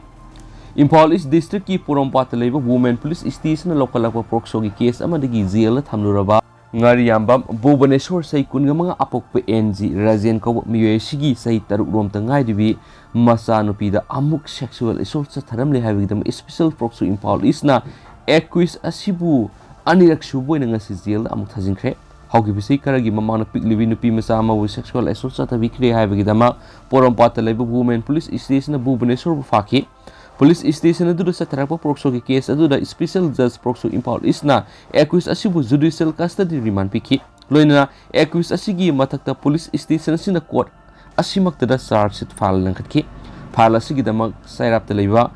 ꯏꯝꯐꯥꯜ ꯏꯁ ꯗꯤꯁꯇ꯭ꯔꯤꯛꯀꯤ ꯄꯣꯔꯣꯝꯄꯥꯠꯇ ꯂꯩꯕ ꯋꯨꯃꯦꯟ ꯄꯨꯂꯤꯁ ꯁ꯭ꯇꯦꯁꯟꯅ ꯂꯧꯈꯠꯂꯛꯄ ꯐꯣꯛꯁꯣꯒꯤ ꯀꯦꯁ ꯑꯃꯗꯒꯤ ꯖꯦꯜꯗ ꯊꯝꯂꯨꯔꯕ ꯉꯥꯔꯤꯌꯥꯝꯕꯝ ꯚꯨꯕꯅꯦꯁꯣꯔ, ꯆꯍꯤ ꯀꯨꯟꯃꯉꯥ, ꯑꯄꯣꯛꯄ ꯑꯦꯟ ꯖꯤ ꯔꯥꯖꯦꯟ ꯀꯧꯕ ꯃꯤꯑꯣꯏ ꯑꯁꯤꯒꯤ ꯆꯍꯤ ꯇꯔꯨꯛ ꯔꯣꯝꯇ ꯉꯥꯏꯔꯤꯕꯤ ꯃꯆꯥꯅꯨꯄꯤꯗ ꯑꯃꯨꯛ ꯁꯦꯛꯁꯨꯋꯦꯜ ꯑꯦꯁꯣꯜꯠ ꯆꯠꯊꯔꯝꯂꯦ ꯍꯥꯏꯕꯒꯤꯗꯃꯛ ꯁ꯭ꯄꯦꯁꯦꯜ ꯐꯣꯛꯁꯣ ꯏꯝꯐꯥꯜ ꯏꯁꯅ ꯑꯦꯀ꯭ꯌꯨꯁ ꯑꯁꯤꯕꯨ ꯑꯅꯤꯔꯛ ꯁꯨꯕ ꯑꯣꯏꯅ ꯉꯁꯤ ꯖꯦꯜꯗ ꯑꯃꯨꯛ ꯊꯥꯖꯤꯟꯈ꯭ꯔꯦ꯫ ꯍꯧꯈꯤꯕ ꯆꯍꯤ ꯈꯔꯒꯤ ꯃꯃꯥꯡꯗ ꯄꯤꯛꯂꯤꯕꯤ ꯅꯨꯄꯤ ꯃꯆꯥ ꯑꯃꯕꯨ ꯁꯦꯛꯁꯨꯋꯦꯜ ꯑꯦꯁꯣꯜꯠ ꯆꯠꯊꯕꯤꯈ꯭ꯔꯦ ꯍꯥꯏꯕꯒꯤꯗꯃꯛ ꯄꯣꯔꯣꯝꯄꯥꯠꯇ ꯂꯩꯕ ꯋꯨꯃꯦꯟ ꯄꯨꯂꯤꯁ ꯁ꯭ꯇꯦꯁꯟꯅ ꯚꯨꯕꯅꯦꯁꯣꯔꯕꯨ ꯐꯥꯈꯤ꯫ ꯄꯨꯂꯤꯁ ꯁ꯭ꯇꯦꯁꯟ ꯑꯗꯨꯗ ꯆꯠꯊꯔꯛꯄ ꯐꯣꯛꯁꯣꯒꯤ ꯀꯦꯁ ꯑꯗꯨꯗ ꯁ꯭ꯄꯦꯁꯦꯜ ꯖꯖ ꯐꯣꯛꯁꯣ ꯏꯝꯐꯥꯜ ꯏꯁꯅ ꯑꯦꯀ꯭ꯌꯨꯁ ꯑꯁꯤꯕꯨ ꯖꯨꯗꯤꯁꯤꯌꯦꯜ ꯀꯁꯇꯗꯤ ꯔꯤꯃꯥꯟ ꯄꯤꯈꯤ꯫ ꯂꯣꯏꯅꯅ ꯑꯦꯀ꯭ꯌꯨꯁ ꯑꯁꯤꯒꯤ ꯃꯊꯛꯇ ꯄꯨꯂꯤꯁ ꯁ꯭ꯇꯦꯁꯟ ꯑꯁꯤꯅ ꯀꯣꯔꯠ ꯑꯁꯤꯃꯛꯇꯗ ꯆꯥꯔꯖ ꯁꯤꯠ ꯐꯥꯏꯜ ꯂꯪꯈꯠꯈꯤ꯫ ꯐꯥꯏꯜ ꯑꯁꯤꯒꯤꯗꯃꯛ ꯆꯩꯔꯥꯞꯇ ꯂꯩꯕ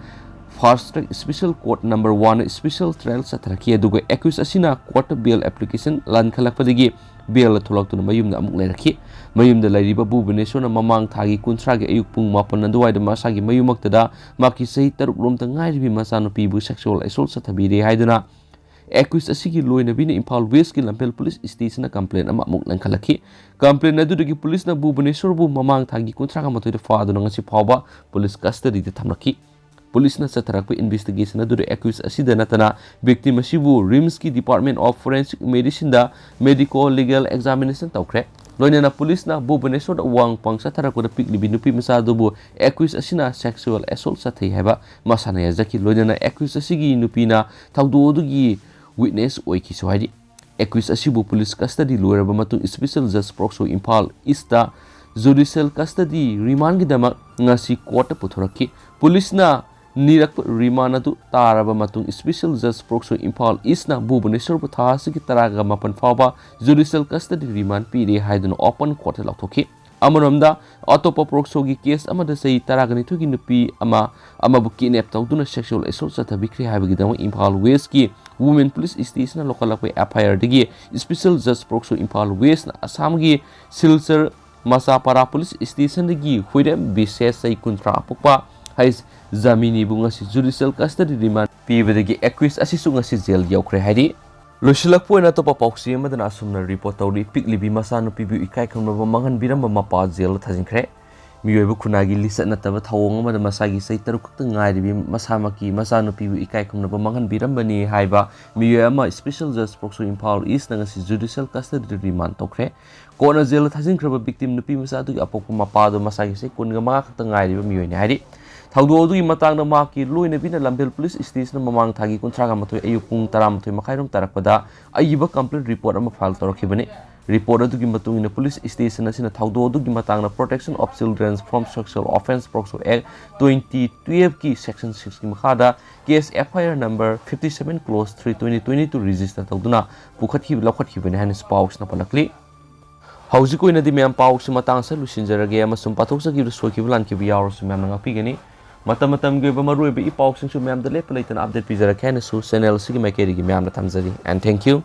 fast track special court number ꯋꯥꯟꯅ ꯁ꯭ꯄꯦꯁꯦꯜ ꯇ꯭ꯔꯥꯏꯌꯦꯜ ꯆꯠꯊꯔꯛꯈꯤ, ꯑꯗꯨꯒ ꯑꯦꯀ꯭ꯌꯨꯁ ꯑꯁꯤꯅ ꯀꯣꯔꯠꯇ ꯕꯦꯜ ꯑꯦꯄ꯭ꯂꯤꯀꯦꯁꯟ ꯂꯥꯟꯈꯠꯂꯛꯄꯗꯒꯤ ꯕꯦꯜꯗ ꯊꯣꯛꯂꯛꯇꯨꯅ ꯃꯌꯨꯝꯗ ꯑꯃꯨꯛ ꯂꯩꯔꯛꯈꯤ꯫ ꯃꯌꯨꯝꯗ ꯂꯩꯔꯤꯕ ꯚꯨꯕꯅꯦꯁꯣꯔꯅ ꯃꯃꯥꯡ ꯊꯥꯒꯤ ꯀꯨꯟꯊ꯭ꯔꯥꯒꯤ ꯑꯌꯨꯛ ꯄꯨꯡ ꯃꯥꯄꯟ ꯑꯗꯨꯋꯥꯏꯗ ꯃꯁꯥꯒꯤ ꯃꯌꯨꯝꯃꯛꯇꯗ ꯃꯍꯥꯛꯀꯤ ꯆꯍꯤ ꯇꯔꯨꯛ ꯔꯣꯝꯇ ꯉꯥꯏꯔꯤꯕꯤ ꯃꯆꯥꯅꯨꯄꯤꯕꯨ ꯁꯦꯛꯁꯨꯋꯦꯜ ꯑꯦꯁꯣꯜꯠ ꯆꯠꯊꯕꯤꯔꯦ ꯍꯥꯏꯗꯨꯅ ꯑꯦꯀ꯭ꯌꯨꯁ ꯑꯁꯤꯒꯤ ꯂꯣꯏꯅꯕꯤꯅ ꯏꯝꯐꯥꯜ ꯋꯦꯁꯀꯤ ꯂꯝꯐꯦꯜ ꯄꯨꯂꯤꯁ ꯁ꯭ꯇꯦꯁꯟꯗ ꯀꯝꯄ꯭ꯂꯦꯟ ꯑꯃ ꯑꯃꯨꯛ ꯂꯪꯈꯠꯂꯛꯈꯤ꯫ ꯀꯝꯄ꯭ꯂꯦꯟ ꯑꯗꯨꯗꯒꯤ ꯄꯨꯂꯤꯁꯅ ꯚꯨꯕꯅꯦꯁꯣꯔꯕꯨ ꯃꯃꯥꯡ ꯊꯥꯒꯤ ꯀꯨꯟꯊ꯭ꯔꯥꯒ ꯃꯥꯊꯣꯏꯗ ꯐꯥꯗꯨꯅ ꯉꯁꯤ ꯐꯥꯎꯕ ꯄꯨꯂꯤꯁ ꯀꯁꯇꯗꯤꯗ ꯊꯝꯂꯛꯈꯤ꯫ ꯄꯨꯂꯤꯁꯅ ꯆꯠꯊꯔꯛꯄ ꯏꯟꯚꯦꯁꯇꯤꯒꯦꯁꯟ ꯑꯗꯨꯗ ꯑꯦꯀ꯭ꯌꯨꯁ ꯑꯁꯤꯗ ꯅꯠꯇꯅ ꯚꯤꯛꯇꯤꯝ ꯑꯁꯤꯕꯨ ꯔꯤꯝꯁꯀꯤ ꯗꯤꯄꯥꯔꯠꯃꯦꯟ ꯑꯣꯐ ꯐꯣꯔꯦꯟꯁꯤꯛ ꯃꯦꯗꯤꯁꯤꯟꯗ ꯃꯦꯗꯤꯀꯣ ꯂꯤꯒꯦꯜ ꯑꯦꯛꯖꯥꯃꯤꯅꯦꯁꯟ ꯇꯧꯈ꯭ꯔꯦ꯫ ꯂꯣꯏꯅꯅ ꯄꯨꯂꯤꯁꯅ ꯚꯨꯕꯅꯦꯁꯣꯔꯗ ꯋꯥꯡ ꯄꯥꯡ ꯆꯠꯊꯔꯛꯄꯗ ꯄꯤꯛꯂꯤꯕꯤ ꯅꯨꯄꯤ ꯃꯆꯥ ꯑꯗꯨꯕꯨ ꯑꯦꯀ꯭ꯌꯨꯁ ꯑꯁꯤꯅ ꯁꯦꯛꯁꯨꯋꯦꯜ ꯑꯦꯁꯣꯜꯠ ꯆꯠꯊꯩ ꯍꯥꯏꯕ ꯃꯁꯥꯅ ꯌꯥꯖꯈꯤ꯫ ꯂꯣꯏꯅꯅ ꯑꯦꯀ꯭ꯌꯨꯁ ꯑꯁꯤꯒꯤ ꯅꯨꯄꯤꯅ ꯊꯧꯗꯣꯛ ꯑꯗꯨꯒꯤ ꯋꯤꯠꯅꯦꯁ ꯑꯣꯏꯈꯤꯁꯨ ꯍꯥꯏꯔꯤ꯫ ꯑꯦꯀ꯭ꯌꯨꯁ ꯑꯁꯤꯕꯨ ꯄꯨꯂꯤꯁ ꯀꯁꯇꯗꯤ ꯂꯣꯏꯔꯕ ꯃꯇꯨꯡ ꯁ꯭ꯄꯦꯁꯦꯜ ꯖꯖ ꯐꯣꯛꯁꯣ ꯏꯝꯐꯥꯜ ꯏꯁꯇ ꯖꯨꯗꯤꯁꯤꯌꯦꯜ ꯀꯁꯇꯗꯤ ꯔꯤꯃꯥꯟꯒꯤꯗꯃꯛ ꯉꯁꯤ ꯀꯣꯔꯠꯇ ꯄꯨꯊꯣꯔꯛꯈꯤ꯫ ꯄꯨꯂꯤꯁꯅ ꯅꯤꯔꯛꯄ ꯔꯤꯃꯥꯟ ꯑꯗꯨ ꯇꯥꯔꯕ ꯃꯇꯨꯡ ꯁ꯭ꯄꯦꯁꯦꯜ ꯖꯖ ꯐꯣꯛꯁꯣ ꯏꯝꯐꯥꯜ ꯏꯁꯅ ꯚꯨꯕꯅꯦꯁꯣꯔꯕꯨ ꯊꯥ ꯑꯁꯤꯒꯤ ꯇꯔꯥꯒ ꯃꯥꯄꯟ ꯐꯥꯎꯕ ꯖꯨꯗꯤꯁꯤꯌꯦꯜ ꯀꯁꯇꯗꯤ ꯔꯤꯃꯥꯟ ꯄꯤꯔꯦ ꯍꯥꯏꯗꯨꯅ ꯑꯣꯄꯟ ꯀꯣꯔꯠꯇ ꯂꯥꯎꯊꯣꯛꯈꯤ꯫ ꯑꯃꯔꯣꯝꯗ, ꯑꯇꯣꯞꯄ ꯄꯣꯛꯁꯣꯒꯤ ꯀꯦꯁ ꯑꯃꯗ ꯆꯍꯤ ꯇꯔꯥꯒ ꯅꯤꯊꯣꯏꯒꯤ ꯅꯨꯄꯤ ꯑꯃ ꯑꯃꯕꯨ ꯀꯤꯗꯅꯦꯞ ꯇꯧꯗꯨꯅ ꯁꯦꯛꯁꯨꯑꯦꯜ ꯑꯦꯁꯣꯜꯠ ꯆꯠꯊꯕꯤꯈ꯭ꯔꯦ ꯍꯥꯏꯕꯒꯤꯗꯃꯛ ꯏꯝꯐꯥꯜ ꯋꯦꯁꯀꯤ ꯋꯨꯃꯦꯟ ꯄꯨꯂꯤꯁ ꯁ꯭ꯇꯦꯁꯟꯅ ꯂꯧꯈꯠꯂꯛꯄ ꯑꯦꯐ ꯑꯥꯏ ꯑꯥꯔꯗꯒꯤ ꯁ꯭ꯄꯦꯁꯦꯜ ꯖꯖ ꯄꯣꯛꯁꯣ ꯏꯝꯐꯥꯜ ꯋꯦꯁꯅ ꯑꯁꯥꯝꯒꯤ ꯁꯤꯜꯆꯔ ꯃꯆꯥꯄꯥꯔꯥ ꯄꯨꯂꯤꯁ ꯁ꯭ꯇꯦꯁꯟꯗꯒꯤ ꯍꯨꯏꯔꯦꯝ ꯕꯤꯁꯦꯁ, ꯆꯍꯤ ꯀꯨꯟꯊ꯭ꯔꯥ ꯄꯣꯛꯄ, ꯍꯩꯁ ꯖꯥꯃꯤꯅꯤꯕꯨ ꯉꯁꯤ ꯖꯨꯗꯤꯁꯤꯌꯦꯜ ꯀꯁꯇꯗꯤ ꯔꯤꯃꯥꯟ ꯄꯤꯕꯗꯒꯤ ꯑꯦꯀ꯭ꯌꯨꯁ ꯑꯁꯤꯁꯨ ꯉꯁꯤ ꯖꯦꯜ ꯌꯧꯈ꯭ꯔꯦ ꯍꯥꯏꯔꯤ꯫ ꯂꯣꯏꯁꯤꯜꯂꯛꯄ ꯑꯣꯏꯅ ꯑꯇꯣꯞꯄ ꯄꯥꯎꯆꯦ ꯑꯃꯗꯅ ꯑꯁꯨꯝꯅ ꯔꯤꯄꯣꯔꯠ ꯇꯧꯔꯤ꯫ ꯄꯤꯛꯂꯤꯕꯤ ꯃꯆꯥꯅꯨꯄꯤꯕꯨ ꯏꯀꯥꯏ ꯈꯨꯝꯅꯕ ꯃꯥꯡꯍꯟꯕꯤꯔꯝꯕ ꯃꯄꯥ ꯖꯦꯜꯗ ꯊꯥꯖꯤꯟꯈ꯭ꯔꯦ꯫ ꯃꯤꯑꯣꯏꯕ ꯈꯨꯟꯅꯥꯏꯒꯤ ꯂꯤꯆꯠ ꯅꯠꯇꯕ ꯊꯧꯑꯣꯡ ꯑꯃꯗ ꯃꯁꯥꯒꯤ ꯆꯍꯤ ꯇꯔꯨꯛ ꯈꯛꯇ ꯉꯥꯏꯔꯤꯕꯤ ꯃꯁꯥꯃꯛꯀꯤ ꯃꯆꯥꯅꯨꯄꯤꯕꯨ ꯏꯀꯥꯏ ꯈꯨꯝꯅꯕ ꯃꯥꯡꯍꯟꯕꯤꯔꯝꯕꯅꯤ ꯍꯥꯏꯕ ꯃꯤꯑꯣꯏ ꯑꯃ ꯁ꯭ꯄꯦꯁꯦꯜ ꯖꯖ ꯄꯣꯛꯁꯣ ꯏꯝꯐꯥꯜ ꯏꯁꯅ ꯉꯁꯤ ꯖꯨꯗꯤꯁꯤꯌꯦꯜ ꯀꯁꯇꯗꯤꯗ ꯔꯤꯃꯥꯟ ꯇꯧꯈ꯭ꯔꯦ꯫ ꯀꯣꯔꯠꯅ ꯖꯦꯜꯗ ꯊꯥꯖꯤꯟꯈ꯭ꯔꯕ ꯚꯤꯛꯇꯤꯝ ꯅꯨꯄꯤ ꯃꯆꯥ ꯑꯗꯨꯒꯤ ꯑꯄꯣꯛꯄ ꯃꯄꯥ ꯑꯗꯨ ꯃꯁꯥꯒꯤ ꯆꯍꯤ ꯀꯨꯟꯒ ꯃꯉꯥ ꯈꯛꯇ ꯉꯥꯏꯔꯤꯕ ꯃꯤꯑꯣꯏꯅꯤ ꯍꯥꯏꯔꯤ꯫ ꯊꯧꯗꯣꯛ ꯑꯗꯨꯒꯤ ꯃꯇꯥꯡꯗ ꯃꯍꯥꯛꯀꯤ ꯂꯣꯏꯅꯕꯤꯅ ꯂꯝꯐꯦꯜ ꯄꯨꯂꯤꯁ ꯁ꯭ꯇꯦꯁꯟꯗ ꯃꯃꯥꯡ ꯊꯥꯒꯤ ꯀꯨꯟꯊ꯭ꯔꯥꯒ ꯃꯥꯊꯣꯏ ꯑꯌꯨꯛ ꯄꯨꯡ ꯇꯔꯥꯃꯥꯊꯣꯏ ꯃꯈꯥꯏꯔꯣꯝ ꯇꯥꯔꯛꯄꯗ ꯑꯏꯕ ꯀꯝꯄ꯭ꯂꯦꯟ ꯔꯤꯄꯣꯔꯠ ꯑꯃ ꯐꯥꯏꯜ ꯇꯧꯔꯛꯈꯤꯕꯅꯤ꯫ ꯔꯤꯄꯣꯔꯠ ꯑꯗꯨꯒꯤ ꯃꯇꯨꯡ ꯏꯟꯅ ꯄꯨꯂꯤꯁ ꯁ꯭ꯇꯦꯁꯟ ꯑꯁꯤꯅ ꯊꯧꯗꯣꯛ ꯑꯗꯨꯒꯤ ꯃꯇꯥꯡꯗ Protection of Children from Sexual Offence POCSO act twenty ꯇꯨꯌꯦꯜꯐꯀꯤ ꯁꯦꯛꯁꯟ ꯁꯤꯛꯁꯀꯤ ꯃꯈꯥꯗ case F I R number fifty seven close three twenty twenty two register ꯇꯧꯗꯨꯅ ꯄꯨꯈꯠꯈꯤꯕ ꯂꯧꯈꯠꯈꯤꯕꯅꯤ ꯍꯥꯏꯅꯁꯨ ꯄꯥꯎꯁꯤꯅ ꯄꯜꯂꯛꯂꯤ꯫ ꯍꯧꯖꯤꯛ ꯑꯣꯏꯅꯗꯤ ꯃꯌꯥꯝ ꯄꯥꯎꯁꯤ ꯃꯇꯥꯡ ꯑꯁꯤꯗ ꯂꯣꯏꯁꯤꯟꯖꯔꯒꯦ ꯑꯃꯁꯨꯡ ꯄꯥꯊꯣꯛꯆꯈꯤꯕ ꯁꯣꯏꯈꯤꯕ ꯂꯥꯟꯈꯤꯕ ꯌꯥꯎꯔꯁꯨ ꯃꯌꯥꯝꯅ ꯉꯥꯛꯄꯤꯒꯅꯤ꯫ ꯃꯇꯝ ꯃꯇꯝꯒꯤ ꯑꯣꯏꯕ ꯃꯔꯨꯑꯣꯏꯕ ꯏ ꯄꯥꯎꯁꯤꯡꯁꯨ ꯃꯌꯥꯝꯗ ꯂꯦꯞꯄ ꯂꯩꯇꯅ ꯑꯞꯗꯦꯠ ꯄꯤꯖꯔꯛꯀꯦ ꯍꯥꯏꯅꯁꯨ ꯆꯦꯅꯦꯜ ꯑꯁꯤꯒꯤ ꯃꯥꯏꯀꯩꯗꯒꯤ ꯃꯌꯥꯝꯗ ꯊꯝꯖꯔꯤ꯫ And thank you.